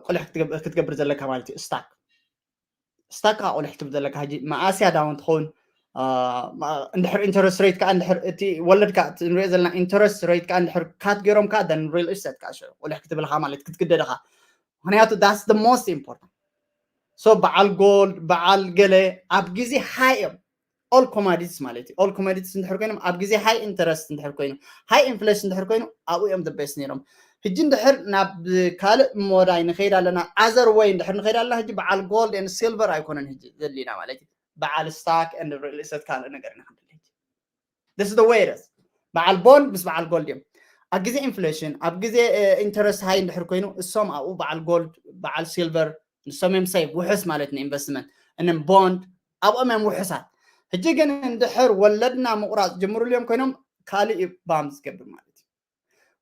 ቁልሕ ክትገብር ዘለካ ማለት እዩ። ስታክ ስታክ ቁልሕ ትብል ዘለካ ህጂ መኣስያ ዳውን ትኸውን። እንድሕር ኢንተረስት ሬት ከዓ እንድሕር እቲ ወለድ ከዓ ንሪኦ ዘለና ኢንተረስት ሬት ከዓ እንድሕር ካት ገይሮም ከዓ ሪል ኢስቴት ከዓ ሽዑ ቁልሕ ክትብል ኢኻ ማለት ክትግደድ ኢኻ። ምክንያቱ that's the most important። So በዓል ጎልድ በዓል ገለ ኣብ ግዜ ሃይ እዮም all commodities ማለት እዩ። All commodities እንድሕር ኮይኖም ኣብ ግዜ ሃይ ኢንተረስት እንድሕር ኮይኑ ሃይ ኢንፍሌሽን እንድሕር ኮይኑ ኣብኡ እዮም the best ነይሮም። ህጂ እንድሕር ናብ ካልእ ሞዳይ ንኸይድ ኣለና other way እንድሕር ንኸይድ ኣለና ህጂ በዓል gold and silver ኣይኮነን ህጂ ዘድልዩና ማለት እዩ። በዓል ስታክ and ሪል ኢስቴት ካልእ ነገር ኢና ክንደሊ ህጂ። This is the way it is። በዓል ቦንድ ምስ በዓል ጎልድ እዮም ኣብ ግዜ ኢንፍሌሽን ኣብ ግዜ ኢንተረስት ሃይ እንድሕር ኮይኑ እሶም ኣብኡ በዓል ጎልድ በዓል ሲልቨር ንሶም እዮም ሴፍ ውሕስ ማለት ንኢንቨስትመንት እንም ቦንድ ኣብኦም እዮም ውሕሳት። ህጂ ግን እንድሕር ወለድና ምቁራፅ ጀምሩሉ እዮም ኮይኖም ካልእ እዩ ባም ዝገብር ማለት እዩ።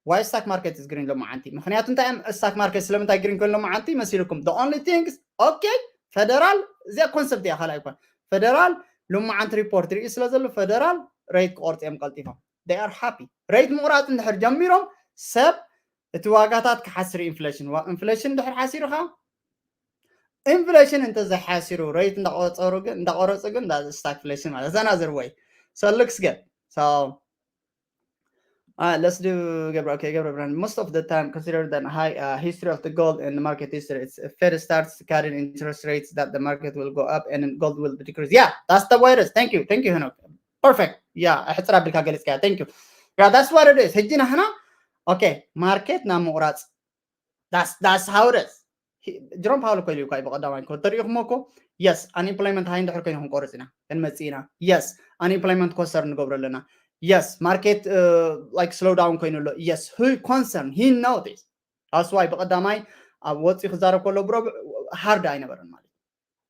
Why stock market is green ሎማዓንቲ? ምክንያቱ እንታይ እዮም ስታክ ማርኬት ስለምንታይ ግሪን ኮይኑ ሎማዓንቲ መሲልኩም? The only things okay ፈደራል እዚኣ ኮንሰፕት እያ ካልኣይ እኳ ፈደራል ሎማዓንቲ ሪፖርት ርኢ ስለ ዘሎ ፈደራል ሬት ክቆርፅ እዮም ቀልጢፎም። They are happy ሬት ምቁራፅ እንድሕር ጀሚሮም ሰብ እቲ ዋጋታት ክሓስር ኢንፍሌሽን ኢንፍሌሽን እንድሕር ሓሲሩካ ኢንፍሌሽን እንተዘይሓሲሩ ሬት እንዳቆፀሩ ግን እንዳቆረፁ ግን ስታክፍሌሽን ማለት that's another way. So looks good. So Uh, let's do Gabriel. Okay, Gabriel Brand. Most of the time, consider that high uh, history of the gold and the market history. It's a Fed starts cutting interest rates that the market will go up and then gold will decrease. Yeah, that's the way it is. Thank you. Thank you, Henok. Perfect. Yeah, ሕፅር ኣቢልካ ገሊፅካ። Thank you. Yeah, that's what it is. ሕጂ ናህና okay ማርኬት ናብ ምቁራፅ that's that's how it is. ጀሮም ፓውል እኮ ኢሉ እዩ ብቀዳማይ እኮ ተሪኢኹሞ እኮ yes unemployment high እንድሕር ኮይኑ ክንቆርፅ ኢና ክንመፅእ ኢና። Yes unemployment ኮንሰርን ንገብሮ ኣለና። Yes market like slow down ኮይኑ ኣሎ። Yes he concern he know this. That's why ብቀዳማይ ኣብ ወፂኡ ክዛረብ ከሎ ብረቡዕ ሃርድ ኣይነበረን ማለት እዩ።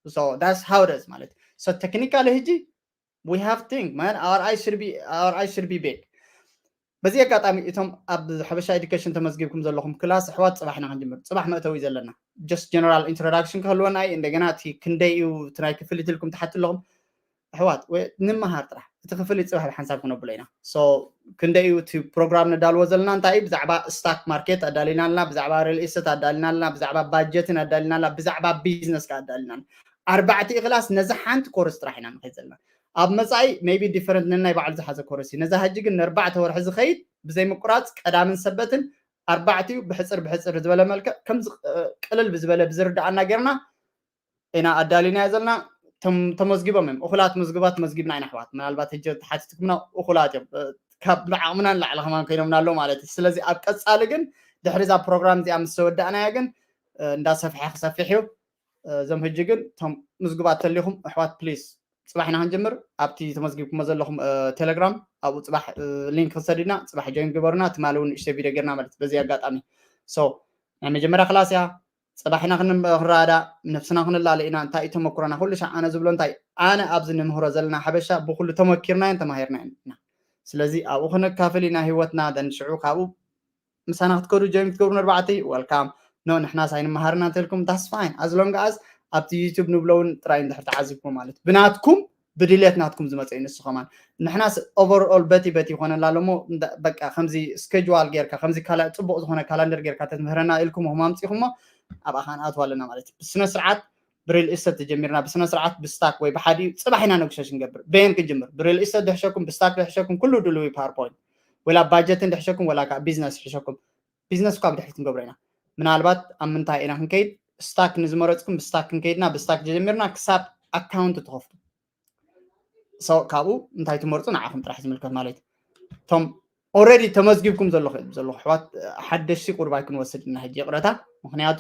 So that's how it is ማለት እዩ። So technically ሕጂ we have think man, our eyes should be, our eyes should be big። በዚ ኣጋጣሚ እቶም ኣብ ሓበሻ ኤዱኬሽን ተመዝጊብኩም ዘለኹም ክላስ ኣሕዋት፣ ፅባሕ ኢና ክንጅምር። ፅባሕ መእተዊ እዩ ዘለና። Just general introduction ክህልወና እዩ። እንደገና እቲ ክንደይ እዩ እቲ ናይ ክፍሊት ኢልኩም ትሓቱ ኣለኹም ኣሕዋት፣ ወይ ንምሃር ጥራሕ። እቲ ክፍሊት ፅባሕ ብሓንሳብ ክነብሎ ኢና። So ክንደይ እዩ እቲ ፕሮግራም ነዳልዎ ዘለና? እንታይ እዩ? ብዛዕባ ስታክ ማርኬት ኣዳሊና ኣለና፣ ብዛዕባ ሪል ኢስቴት ኣዳሊና ኣለና፣ ብዛዕባ ባጀትን ኣዳሊና ኣለና፣ ብዛዕባ ቢዝነስ ከዓ ኣዳሊና ኣለና። ኣርባዕተ ክላስ ነዚ ሓንቲ ኮርስ ጥራሕ ኢና ንኸይድ ዘለና። ኣብ መጻኢ maybe different ነናይ ባዕሉ ዝሓዘ ኮርስ እዩ። ነዛ ሕጂ ግን ንኣርባዕተ ወርሒ ዝኸይድ ብዘይ ምቁራፅ ቀዳምን ሰበትን ኣርባዕቲኡ ብሕፅር ብሕፅር ዝበለ መልክዕ ከምዚ እ፣ ቅልል ብዝበለ ብዝርዳኣና ጌርና ኢና ኣዳሊናዮ ዘለና። ተም- ተመዝጊቦም እዮም። እኹላት ምዝግባት መዝጊብና ኢና ኣሕዋት። ምናልባት ሕጂ ተሓቲትኩምና እኹላት እዮም። እ፣ ካብ ዓቕምና ንላዕሊ ከማን ኮይኖምና ኣሎ ማለት እዩ። ስለዚ ኣብ ቀፃሊ ግን ድሕሪ እዛ ፕሮግራም እዚኣ ምስ ተወዳእናያ ግን እ፣ እንዳሰፍሐ ክሰፍሕ እዩ። እ፣ እዞም ሕጂ ግን እቶም ምዝግባት ተሊኹም ኣሕዋት ፕሊስ ፅባሕ ኢና ክንጅምር። ኣብቲ ተመዝጊብኩሞ ዘለኹም ቴሌግራም ኣብኡ ፅባሕ ሊንክ ክሰድና ፅባሕ ጆይን ግበሩና። ትማሊ እውን ንእሽተይ ቪድዮ ጌርና ማለት በዚ ኣጋጣሚ። So ናይ መጀመርያ ክላስ እያ። ፅባሕ ኢና ክንራዳ፣ ነፍስና ክንላለ ኢና። እንታይ እዩ ተመክሮና? ኩሉ ሻዕ ኣነ ዝብሎ እንታይ፣ ኣነ ኣብዚ ንምህሮ ዘለና ሓበሻ ብኩሉ ተመኪርናዮን ተማሂርናዮን ኢና። ስለዚ ኣብኡ ክንካፈል ኢና ህይወትና። ደን ሽዑ ካብኡ ምሳና ክትከዱ ጆይን ክትገብሩ ንርባዕተይ ወልካም። ኖ ንሕናስ ኣይንመሃርና እንተልኩም that's fine, as long as ኣብቲ ዩቱብ ንብሎ እውን ጥራይ እንድሕር ተዓዚብኩም ማለት ብናትኩም ብድሌት ናትኩም ዝመፀ እዩ ንሱ ከማን። ንሕናስ ኦቨርኦል በቲ በቲ ይኮነላ ኣሎ እሞ እንዳ- በቃ ከምዚ ስኬጅዋል ጌርካ ከምዚ ካላ ፅቡቅ ዝኮነ ካላንደር ጌርካ ተትምህረና ኢልኩም ኹም ኣምፂኹሞ ኣብኣ ከዓ ንኣትዋ ኣለና ማለት እዩ። ብስነ ስርዓት ብሪል ኢስቴት ተጀሚርና ብስነ ስርዓት ብስታክ ወይ ብሓዲኡ ፅባሕ ኢና ነጉሸሽ ንገብር። በየን ክንጅምር? ብሪል ኢስቴት ድሕሸኩም፣ ብስታክ ድሕሸኩም፣ ኩሉ ድልዊ ፓወርፖይንት ወላ ባጀትን ድሕሸኩም ወላ ከዓ ቢዝነስ ይሕሸኩም። ቢዝነስ እኳ ብድሕሪት ንገብሮ ኢና። ምናልባት ኣብ ምንታይ ኢና ክንከይድ? ስታክ ንዝመረፅኩም ብስታክ ክንከይድና ብስታክ ጀሚርና ክሳብ ኣካውንት ትኸፍቱ። So ካብኡ እንታይ ትመርፁ ንዓኹም ጥራሕ ዝምልከት ማለት እዩ። እቶም ኦልሬዲ ተመዝጊብኩም ዘለኹ ዘለኹ ኣሕዋት ሓደሽቲ ቁርባይ ክንወስድ እና ሕጂ ይቕረታ። ምክንያቱ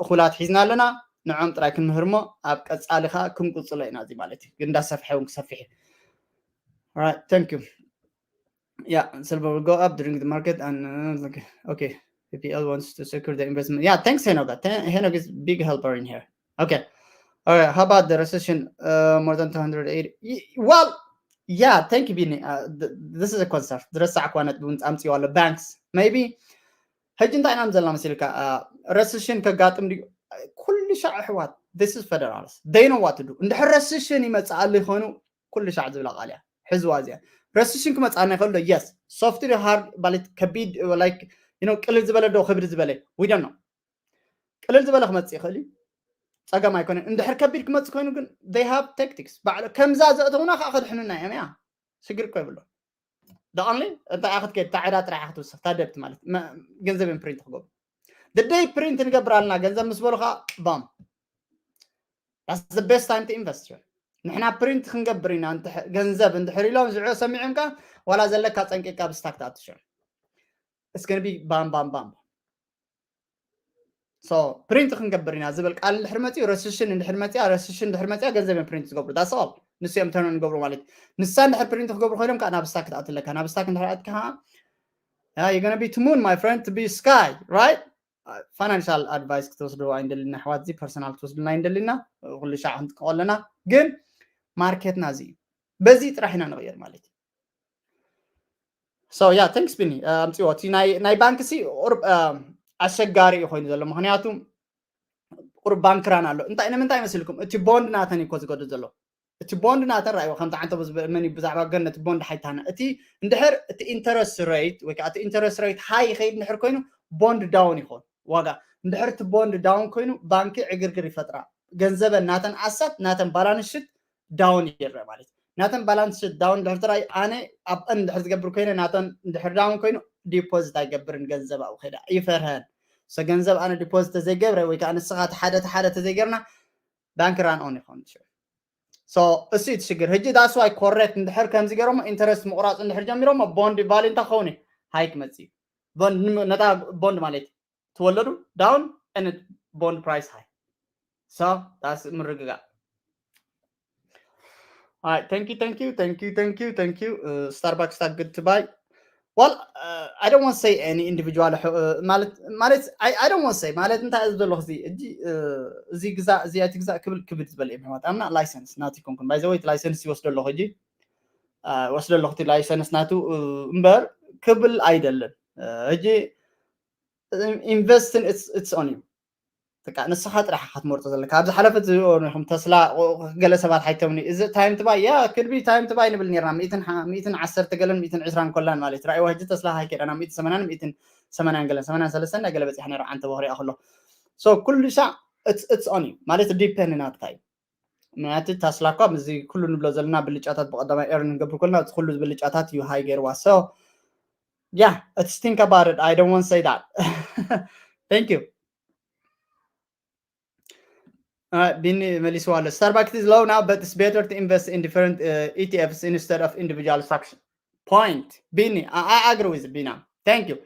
እኹላት ሒዝና ኣለና፣ ንዖም ጥራይ ክንምህር እሞ ኣብ ቀፃሊ ከዓ ክንቅፅሎ ኢና እዚ ማለት እዩ። ግን እንዳሰፍሐ እውን ክሰፍሕ እዩ። Alright, thank you. Yeah, silver will go up during the market and uh, okay, okay. P P L wants to secure the investment. Yeah, thanks Henoga. Th- Henok is big helper in here. Okay. All right. How about the recession? Uh, more than two hundred eighty. Y- Well, yeah. Thank you, Bini. Uh, th- this is a concern. ዝረሳዕኳ ነጥቢ እውን ኣምፅዋ ኣሎ። ባንክስ maybe ሕጂ እንታይ ኢና ዘለና መሲልካ? ረስሽን ከጋጥም ድዩ? ኩሉ ሻዕ ኣሕዋት this is federals, they know what to do። እንድሕር ረስሽን ይመፅእ ኣሎ ይኾኑ ኩሉ ሻዕ ዝብላ ቃል እያ። ሕዝዋ እዚኣ ረስሽን ክመፅኣና ይኽእል ዶ? የስ። ሶፍት ዶ ሃርድ ማለት ከቢድ like you know ቅልል ዝበለ ዶ ክብድ ዝበለ? We don't know። ቅልል ዝበለ ክመፅእ ይኽእል እዩ፣ ፀገም ኣይኮነን። እንድሕር ከቢድ ክመፅእ ኮይኑ ግን they have tactics። ባዕሎ ከምዛ ዘእተውና ከዓ ከድሕኑና እዮም። ያ ሽግር እኮ ይብሎ። The only እንታይ ክትከይድ ታዕዳ ጥራሕ ክትውስኽ ታደብት ማለት መ- ገንዘብ እዮም ፕሪንት ክገብሩ። The day ፕሪንት ንገብር ኣለና ገንዘብ ምስ በሉ ከዓ ባም that's the best time to invest። ንሕና ፕሪንት ክንገብር ኢና። እንተ- ገንዘብ እንድሕር ኢሎም ዝዑ ሰሚዖም ከዓ ዋላ ዘለካ ፀንቂካ ብስታክ ትኣትሾ እስከንቢ ባም ባም ባም። So ፕሪንት ክንገብር ኢና ዝብል ቃል እንድሕር መፅኡ ረስሽን እንድሕር መፅያ ረስሽን እንድሕር መፅያ ገንዘብ እዮም ፕሪንት ዝገብሩ። That's all። ንሱ እዮም ተርኖ ንገብሩ ማለት እዩ። ንሳ እንድሕር ፕሪንት ክገብሩ ኮይኖም ከዓ ናብ ስታክ ትኣትለካ። ናብ ስታክ እንድሕር ኣትካ ከዓ you gonna be to moon my friend, to be sky, right? ፋይናንሻል ኣድቫይስ ክትወስዱ ኣይንደልና ኣሕዋት፣ እዚ ፐርሰናል ክትወስዱና ኣይንደልና። ኩሉ ሻዕ ክንጥቀቆ ኣለና። ግን ማርኬትና እዚ እዩ። በዚ ጥራሕ ኢና ንቕየር ማለት እዩ። So yeah, thanks ቢኒ። ኣምፅዎ እቲ ናይ ናይ ባንክ ሲ ቁሩብ ኣሸጋሪ እዩ ኮይኑ ዘሎ። ምክንያቱ ቁሩብ ባንክራን ኣሎ። እንታይ ንምንታይ መስልኩም? እቲ ቦንድ ናተን እዩ እኮ ዝገዱ ዘሎ። እቲ ቦንድ ናተን ራእይዎ ከምቲ ዓንተ መን ብዛዕባ ገን ነቲ ቦንድ ሓይታና እቲ እንድሕር እቲ ኢንተረስት ሬት ወይ ከዓ እቲ ኢንተረስት ሬት ሃይ ይኸይድ እንድሕር ኮይኑ ቦንድ ዳውን ይኸውን ዋጋ። እንድሕር እቲ ቦንድ ዳውን ኮይኑ ባንኪ ዕግርግር ይፈጥራ። ገንዘበን ናተን ኣሳት ናተን ባላንስ ሽት ዳውን ይረአ ማለት እዩ። ናተን ባላንስ ሽት ዳውን እንድሕር ትራይ ኣነ ኣብአን እንድሕር ዝገብር ኮይነ ናተን እንድሕር ዳውን ኮይኑ ዲፖዚት ኣይገብርን ገንዘብ ኣብኡ ከይዳ ይፈርሀን። So ገንዘብ ኣነ ዲፖዚት ተዘይገብረ ወይ ከዓ ንስኻ ሓደ ሓደ ተዘይገርና ባንክ ራን ኦን ይኸውን። So እሱ እዩ እቲ ሽግር። ሕጂ that's why ኮሬክት እንድሕር ከምዚ ገይሮሞ ኢንተረስት ምቁራፅ እንድሕር ጀሚሮሞ ቦንድ ቫሊ እንታይ ክኸውን እዩ? ሃይ ክመፅእ እዩ። ቦንድ ን- ነታ ቦንድ ማለት ትወለዱ ዳውን ን ቦንድ ፕራይስ ሃይ። So that's ምርግጋእ። Alright, thank you, thank you, thank you, thank you, thank you. Uh, Starbucks that good to buy. Well, I don't want to say any individual ማለት ማለት I don't want to say ማለት እንታይ እዩ ዘለኹ እዚ እዚ ግዛእ እዚ ኣይትግዛእ ክብል ክብድ ዝበለ እዮም ሕዋት ኣምና license ናት ይኮንኩን by the way license ይወስዶ ኣለኹ ሕጂ ወስዶ ኣለኹ እቲ license ናቱ እምበር ክብል ኣይደልን ሕጂ invest in it's on you በቃ ንስኻ ጥራሕ ክትመርጦ ዘለካ ኣብ ዝሓለፈ ዝኹም ተስላ ገለ ሰባት ሓይተምኒ እዚ time to buy yeah could be time to buy ንብል ነርና ሚእትን ዓሰርተ ገለን ሚእትን ዕስራን ኮላን ማለት ራእይዋ ሕጂ ተስላ ሃይከዳ ናብ ሚእትን ሰማንያን ሚእትን ሰማንያን ገለን ሰማንያን ሰለስተን ናይ ገለ በፂሕ ነይሩ ዓንተ በኽሪኣ ከሎ so ኩሉ ሳዕ it's on you ማለት depend ናትካ እዩ ምክንያቱ ታስላ እኳ ምስዚ ኩሉ ንብሎ ዘለና ብልጫታት ብቀዳማይ earn ንገብር ኮልና እቲ ኩሉ ብልጫታት እዩ ሃይ ገይርዋ so yeah it's think about it I don't want to say that thank you ቢኒ መሊስዋ ኣሎ Starbucks is low now but it's better to invest in different uh, E T Fs instead of individual stocks point ቢኒ I agree with ቢና thank you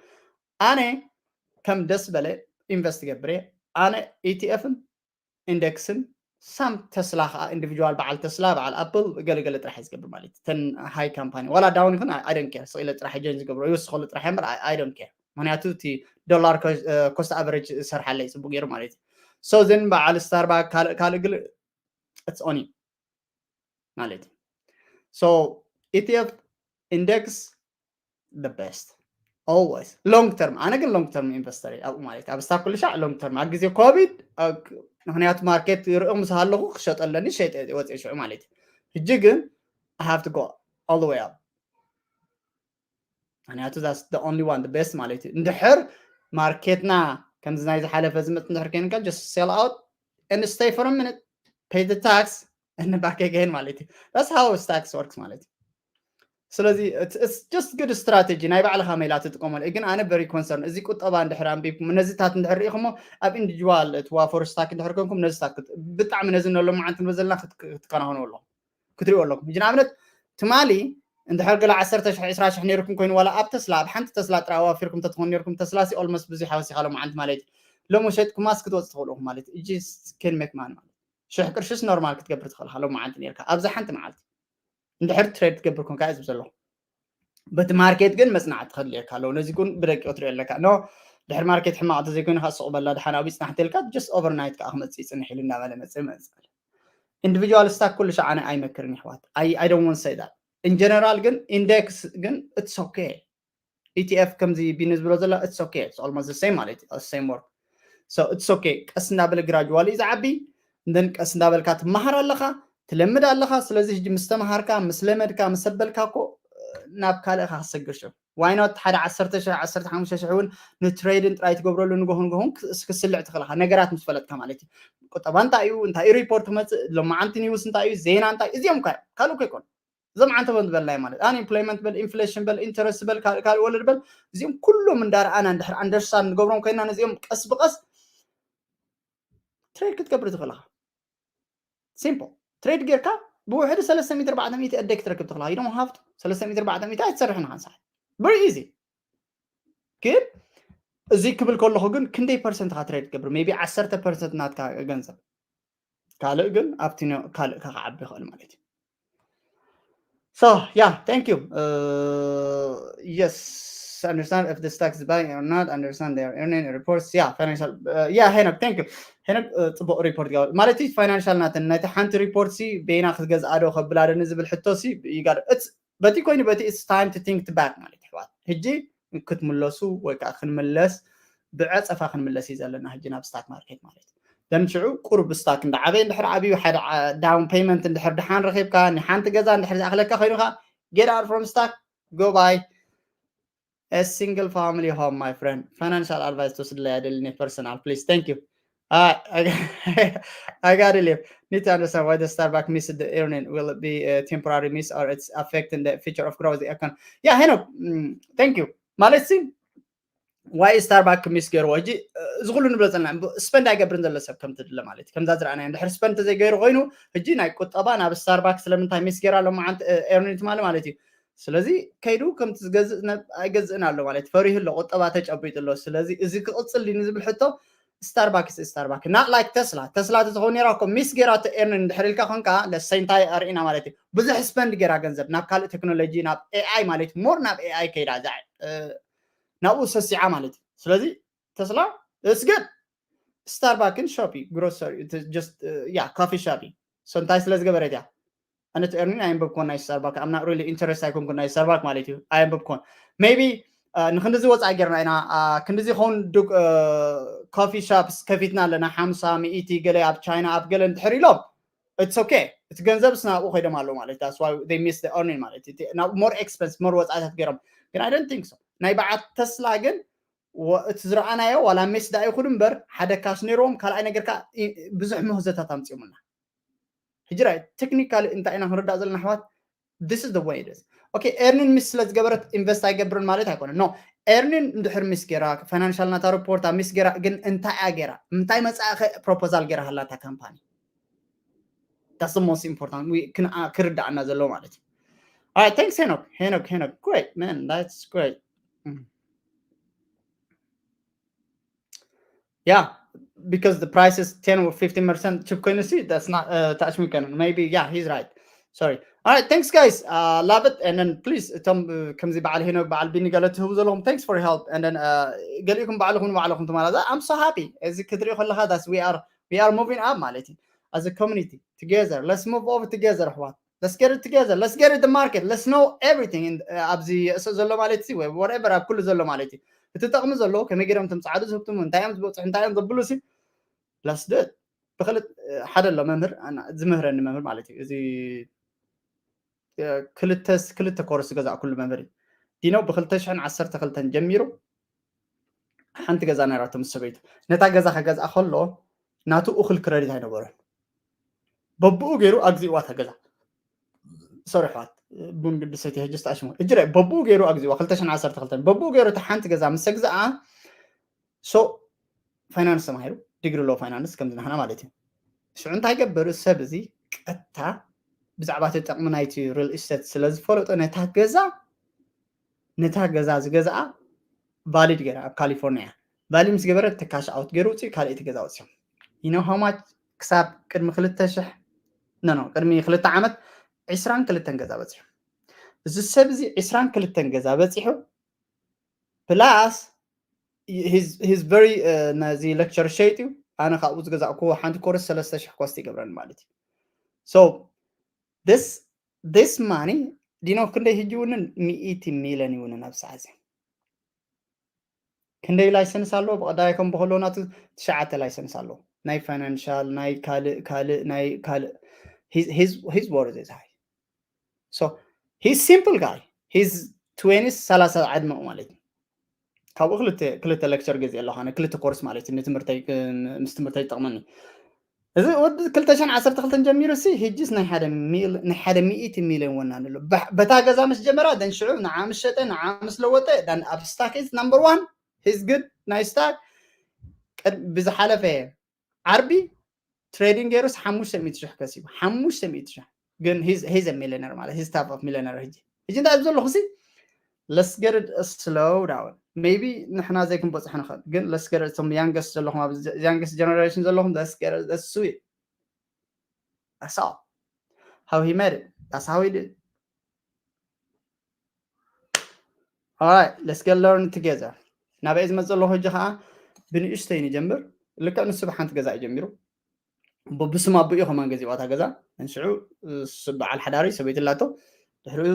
ኣነ ከም ደስ በለ invest ገብር ኣነ E T F ን index ን some ተስላ ከዓ individual በዓል ተስላ በዓል ኣፕል ገለገለ ጥራሕ ዝገብር ማለት ተን ሃይ ካምፓኒ ዋላ down ይኹን I don't care ስለ ጥራሕ ጆይን ዝገብሮ ይወስኸሉ ጥራሕ እምበር I don't care ምክንያቱ እቲ ዶላር cost average ሰርሓለይ ፅቡቅ ገይሩ ማለት እዩ so then በዓል Starbucks ካልእ ካልእ ግል it's on you ማለት እዩ so E T F index the best always long term ኣነ ግን long term investor ኣብኡ ማለት ኣብ stock ኩሉ ሻዕ long term ኣብ ግዜ ኮቪድ ምክንያቱ market ይርእዮ ምስ ሃለኹ ክሸጠለኒ ሸጠ ወፅእ ሽዑ ማለት እዩ ሕጂ ግን I have to go all the way up ምክንያቱ that's the only one the best ማለት እዩ እንድሕር market ና ከምዚ ናይ ዝሓለፈ ዝመፅ እንድሕር ከይንካ just sell out and stay for a minute pay the tax and back again ማለት እዩ that's how stocks works ማለት እዩ ስለዚ it's just good strategy ናይ ባዕልኻ ሜላ ትጥቀመሉ ግን ኣነ very concern እዚ ቁጠባ እንድሕር ኣንቢብኩም ነዚታት እንድሕር ርኢኹሞ ኣብ individual ትዋፈሩ stock እንድሕር ኮንኩም ነዚታት ብጣዕሚ ነዚ ነሎ መዓንቲ ንበዘልና ክትከናኸኑ ኣለኹም ክትሪኡ ኣለኹም ሕጂ ንኣብነት ትማሊ እንድሕር ገለ ዓሰርተ ሽሕ ዕስራ ሽሕ ነይርኩም ኮይኑ ዋላ ኣብ ተስላ ኣብ ሓንቲ ተስላ ጥራይ ኣዋፊርኩም ተትኾኑ ነይርኩም ተስላ ሲ almost ብዙሕ ወሲኻ ሎመዓንቲ ማለት እዩ ሎሚ ሸጥኩማስ ክትወፅ ትኽእሉ ኢኹም ማለት እዩ just can make money ማለት ሽሕ ቅርሽስ ኖርማል ክትገብር ትኽእል ኢኻ ሎመዓንቲ ነርካ ኣብዛ ሓንቲ መዓልቲ እንድሕር trade ትገብር ኮንካ እዩ ዝብ ዘለኹ በቲ market ግን መፅናዕቲ ከድልየካ ኣለዎ ነዚ ግን ብደቂቁ ትሪኦ ኣለካ no ድሕር market ሕማቕ ተዘይኮይኑ ከዓ ስቕ በላ ድሓን ኣብኡ ይፅናሕ ተልካ just overnight ከዓ ክመፅእ ይፅንሕ ኢሉ እናበለ መፅእ መፅእ individual stock ኩሉ ሻዕ ኣነ ኣይመክርን ይሕዋት I don't want to say that in general ግን index ግን it's okay E T F ከምዚ ቢኒ ዝብሎ ዘሎ it's okay it's almost the same ማለት እዩ same work so it's okay ቀስ እናበለ gradually እዩ ዝዓቢ then ቀስ እንዳበልካ ትመሃር ኣለኻ ትለምድ ኣለኻ ስለዚ ሕጂ ምስ ተመሃርካ ምስ ለመድካ ምስ ኣበልካ እኮ ናብ ካልእ ኢኻ ክትሰግር ሽዑ why not ሓደ ዓሰርተ ሽሕ ዓሰርተ ሓሙሽተ ሽሕ እውን ን trade ን ጥራይ ትገብረሉ ንጎሆ ንጎሆ እውን ክስልዕ ትኽእል ኢኻ ነገራት ምስ ፈለጥካ ማለት እዩ ቁጠባ እንታይ እዩ እንታይ እዩ report ክመፅእ ሎመዓንቲ news እንታይ እዩ ዜና እንታይ እዚኦም እኳ እዮም ካልእ እኮ ኣይኮኑ እዞም ዓንተቦ ዝበልናዮ ማለት unemployment በል inflation በል interest በል ካልእ ካልእ ወለድ በል እዚኦም ኩሎም እንዳረኣና እንድሕር understand ንገብሮም ኮይና ነዚኦም ቀስ ብቀስ trade ክትገብር ትኽእል ኢኻ simple trade ጌርካ ብውሕዲ ሰለስተ ሚእቲ ኣርባዕተ ሚእቲ a day ክትረክብ ትኽእል ኢኻ you don't have to ሰለስተ ሚእቲ ኣርባዕተ ሚእቲ ኣይትሰርሕን ኢኻ ንስኻ very easy ግን እዚ ክብል ከለኹ ግን ክንደይ percent ኢኻ trade ትገብር maybe ዓሰርተ percent ናትካ ገንዘብ ካልእ ግን ኣብቲ ካልእ ኢኻ ክዓቢ ይኽእል ማለት እዩ so yeah thank you uh, yes understand if the stocks buy or not understand their earning reports yeah financial uh, yeah ሄኖክ thank you ሄኖክ uh, ፅቡቅ report ይገባል ማለት እዩ financial ናተን ናይቲ ሓንቲ report ሲ በይና ክትገዝኣ ዶ ከብላ ዶ ንዝብል ሕቶ ሲ ይጋር it's በቲ ኮይኑ በቲ it's time to think back ማለት ይሕዋት ሕጂ ክትምለሱ ወይ ከዓ ክንምለስ ብዐፀፋ ክንምለስ እዩ ዘለና ሕጂ ናብ stock market ማለት እዩ then ሽዑ ቁሩብ stock እንዳዓበየ እንድሕር ዓብዩ ሓደ down payment እንድሕር ድሓን ረኺብካ ንሓንቲ ገዛ እንድሕር ዝኣኽለካ ኮይኑካ get out from stock go buy a single family home my friend financial advice ትወስድለይ ኣይደልን personal please thank you I, I, I got to leave. Need to understand why the Starbucks missed the earning. Will it be a temporary miss or it's affecting the future of growth the economy? Yeah, Henok, mm, thank you. ማለት ሲ why Starbucks miss ገይርዎ ሕጂ እዚ ኩሉ ንብሎ ዘለና spend ኣይገብርን ዘሎ ሰብ ከም ትድለ ማለት እዩ ከምዛ ዝረኣናዮ እንድሕር spend ተዘይገይሩ ኮይኑ ሕጂ ናይ ቁጠባ ናብ Starbucks ስለምንታይ miss ገይራ ኣሎ መዓንቲ earning ትማሊ ማለት እዩ ስለዚ ከይዱ ከምቲ ዝገዝእ ኣይገዝእን ኣሎ ማለት ፈሪሁ ኣሎ ቁጠባ ተጨቢጡ ኣሎ ስለዚ እዚ ክቕፅል ድዩ ዝብል ሕቶ Starbucks Starbucks not like Tesla Tesla ተዝኸውን ነራ እኮ miss ገይራ to earn እንድሕር ኢልካ ኮንካ ለሰይ እንታይ ኣርኢና ማለት እዩ ብዙሕ spend ገይራ ገንዘብ ናብ ካልእ ቴክኖሎጂ ናብ A I ማለት more ናብ A I ከይዳ እዛ ናብኡ ሰሲዓ ማለት እዩ። ስለዚ ተስላ እስገድ ስታርባክን ሾፕ፣ ግሮሰሪ፣ ያ ኮፊ ሾፕ። So እንታይ ስለ ዝገበረት እያ? ኣነ እቲ ኤርኒን ኣየንበብኮን ናይ ስታርባክ፣ I'm not really interest ኣይኮንኩን ናይ ስታርባክ ማለት እዩ። ኣየንበብኮን። Maybe ንክንድዚ ወፃኢ ጌርና ኢና፣ ክንድዚ ኸውን ኮፊ ሾፕስ ከፊትና ኣለና፣ ሓምሳ ሚእቲ ገለ ኣብ ቻይና ኣብ ገለ እንድሕር ኢሎም፣ it's okay። እቲ ገንዘብ ስናብኡ ከይዶም ኣለዉ ማለት እዩ። That's why they miss the earning ማለት እዩ። ናብ more expense፣ more ወፃኢታት ገይሮም። ግን I don't think so። ናይ በዓል ተስላ ግን እቲ ዝረኣናዮ ዋላ ሜስ ዳ ይኹን እምበር ሓደ ካሽ ነይርዎም። ካልኣይ ነገር ከዓ ብዙሕ ምህዞታት ኣምፅኦምና። ሕጂ ራይ ቴክኒካሊ እንታይ ኢና ክንርዳእ ዘለና ኣሕዋት? This is the way it is። Okay፣ ኤርኒን ሚስ ስለ ዝገበረት ኢንቨስት ኣይገብርን ማለት ኣይኮነን። No፣ ኤርኒን እንድሕር ሚስ ገይራ፣ ፋይናንሻል ናታ ሪፖርት ኣብ ሚስ ገይራ፣ ግን እንታይ እያ ገይራ? እንታይ መፃእኸ ፕሮፖዛል ገይራ ሃላታ ካምፓኒ? That's the most important ክንርዳእና ዘለዎ ማለት እዩ። All right, thanks ሄኖክ። ሄኖክ ሄኖክ great man, that's great. Yeah, because the price is ten or fifteen percent cheap ኮይኑ ሲ that's not touch me canon, maybe. Yeah, he's right. Sorry. All right, thanks guys. Love it. And then please እቶም ከምዚ በዓል ሄኖክ በዓል ቢኒ ገለ ትህቡ ዘለኹም, thanks for help. And then ገሊእኩም ባዕልኹም ንባዕልኹም ትማላ I'm so happy እዚ ክትሪኦ ከለኻ that's we are we are moving up ማለት እዩ. As a community together, let's move over together ኣሕዋት. Let's get it together. Let's get it the market. Let's know everything ኣብዚ እሱ ዘሎ ማለት ሲ ወይ whatever ኣብ ኩሉ ዘሎ ማለት እዩ። እቲ ጠቕሚ ዘለዎ ከመይ ገይሮም እቶም ፃዕዱ ዝህብትሙ እንታይ እዮም ዝበፅሑ እንታይ እዮም ዘብሉ ሲ let's do it። ብክልት ሓደ ኣሎ መምህር ዝምህረኒ መምህር ማለት እዩ። እዚ ክልተ ክልተ ኮርስ ዝገዛእኩሉ መምህር እዩ። ዲኖ ብክልተ ሽሕን ዓሰርተ ክልተን ጀሚሩ ሓንቲ ገዛ ነራቶ ምስ ሰበይቱ። ነታ ገዛ ከገዝኣ ከሎ ናቱ እኹል ክረዲት ኣይነበሮን። በብኡ ገይሩ ኣግዚእዋ እታ ገዛ። ሶሪ ኣሕዋት፣ ቡን ግዲ ሰትየ ሕጂ ዝተኣሽሙ። እጅረ በብኡ ገይሩ ኣግዚእዋ ክልተ ሽሕን ዓሰርተ ክልተን በብኡ ገይሩ እታ ሓንቲ ገዛ ምስ ኣግዝኣ so ፋይናንስ ተማሂሩ ዲግሪ ኣለዎ ፋይናንስ ከምዚ ናህና ማለት እዩ። ሽዑ እንታይ ገብር ሰብ እዚ ቀጥታ ብዛዕባ እቲ ጥቕሚ ናይቲ ሪል ኢስቴት ስለ ዝፈለጦ ነታ ገዛ ነታ ገዛ ዝገዝኣ ቫሊድ ገይራ ኣብ ካሊፎርኒያ ቫሊድ ምስ ገበረ እቲ ካሽ ኣውት ገይሩ ውፅኡ ካልኣይቲ ገዛ ወፅዮም። You know how much? ክሳብ ቅድሚ ክልተ ሽሕ no no ቅድሚ ክልተ ዓመት ዕስራን ክልተን ገዛ በፂሑ። እዚ ሰብ እዚ ዕስራን ክልተን ገዛ በፂሑ plus he's very ነዚ ሌክቸር ሸይጥ እዩ። ኣነ ካብኡ ዝገዛእኩዎ ሓንቲ ኮርስ ሰለስተ ሽሕ ኮስት ይገብረኒ ማለት እዩ። So this this money ዲኖ ክንደይ ሕጂ ይውንን? ሚእቲ ሚልዮን ይውንን ኣብ ሰዓት እዚ። ክንደይ ላይሰንስ ኣለዎ? ብቐዳይ ከም ብከሎ ናቱ ትሽዓተ ላይሰንስ ኣለዎ። ናይ ፋይናንሻል ናይ ካልእ ካልእ ናይ ካልእ he's worth it high. So he's simple guy. He's twenties ሰላሳ ዕድመኡ ማለት እዩ። ካብኡ ክልተ ክልተ ሌክቸር ገዚአ ኣለኹ ኣነ ክልተ ኮርስ ማለት እዩ። ንትምህርተይ ምስ ትምህርተይ ይጠቕመኒ። እዚ ወዲ ክልተ ሽሕን ዓሰርተ ክልተን ጀሚሩ ሲ ሕጂስ ናይ ሓደ ሚል ናይ ሓደ ሚእቲ ሚልዮን ወናኒ ኣሎ። በታ ገዛ ምስ ጀመራ ደን ሽዑ ንዓ ምስ ሸጠ ንዓ ምስ ለወጠ ደን ኣብ ስታክ is number one. He's good ናይ ስታክ። ብዝሓለፈ ዓርቢ ትሬዲንግ ገይሩስ ሓሙሽተ ሚእቲ ሽሕ ከሲቡ። ሓሙሽተ ሚእቲ ሽሕ ግን he's a millionaire ማለት he's type of millionaire። ሕጂ ሕጂ እንታይ ዘለኹ ሲ let's get it slow down. Maybe ንሕና ዘይክንበፅሕ ንኽእል ግን let's get it እቶም youngest ዘለኹም ኣብ youngest generation ዘለኹም let's get it sweet. That's all. How he made it, that's how he did. All right, let's get learn together. ናበይ ዝመፅእ ኣለኹ ሕጂ ከዓ ብንእሽተይ ንጀምር። ልክዕ ንሱ ብሓንቲ ገዛ እዩ ጀሚሩ። ብስም ኣቦኡ ከማን ገዚእዋ እታ ገዛ። ንሽዑ በዓል ሓዳሪ ሰበይቲ ኣላቶ። ድሕሪኡ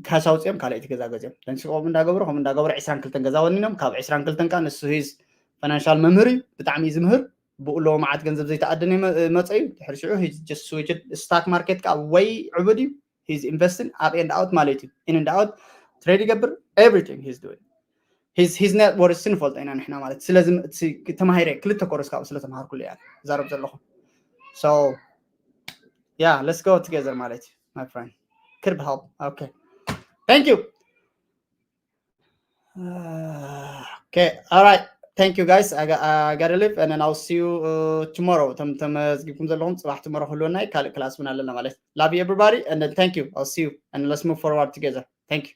ካሽ ኣውፅኦም ካልኣይቲ ገዛ ገዚኦም። ንሽዑ ከምኡ እንዳገበሩ ከምኡ እንዳገበሩ ዕስራን ክልተን ገዛ ወኒኖም። ካብ ዕስራን ክልተን ከዓ ንሱ ሂዝ ፋይናንሻል መምህር እዩ። ብጣዕሚ እዩ ዝምህር። ብኡ ኣለዎ መዓት ገንዘብ ዘይተኣደነ መፀ እዩ። ድሕሪ ሽዑ ሂዝ just switch stock market ከዓ ወይ ዕቡድ እዩ። He's investing up and out ማለት እዩ። In and out ትሬድ ይገብር። Everything he's doing. His net worth ንፈልጦ ኢና ንሕና ማለት ስለዚ ተማሂረ ክልተ ኮርስ ካብኡ ስለተምሃርኩሉ እያ ዛረብ ዘለኹ። So yeah, let's go together ማለት እዩ my friend. Could help. Okay, thank you. Okay, all right, thank you guys. I gotta leave and then I'll see you tomorrow. ተመዝጊብኩም ዘለኹም ፅባሕ tomorrow ክህልወና እዩ። ካልእ ክላስ እውን ኣለና ማለት። Love you everybody and then thank you. I'll see you and let's move forward together. Thank you.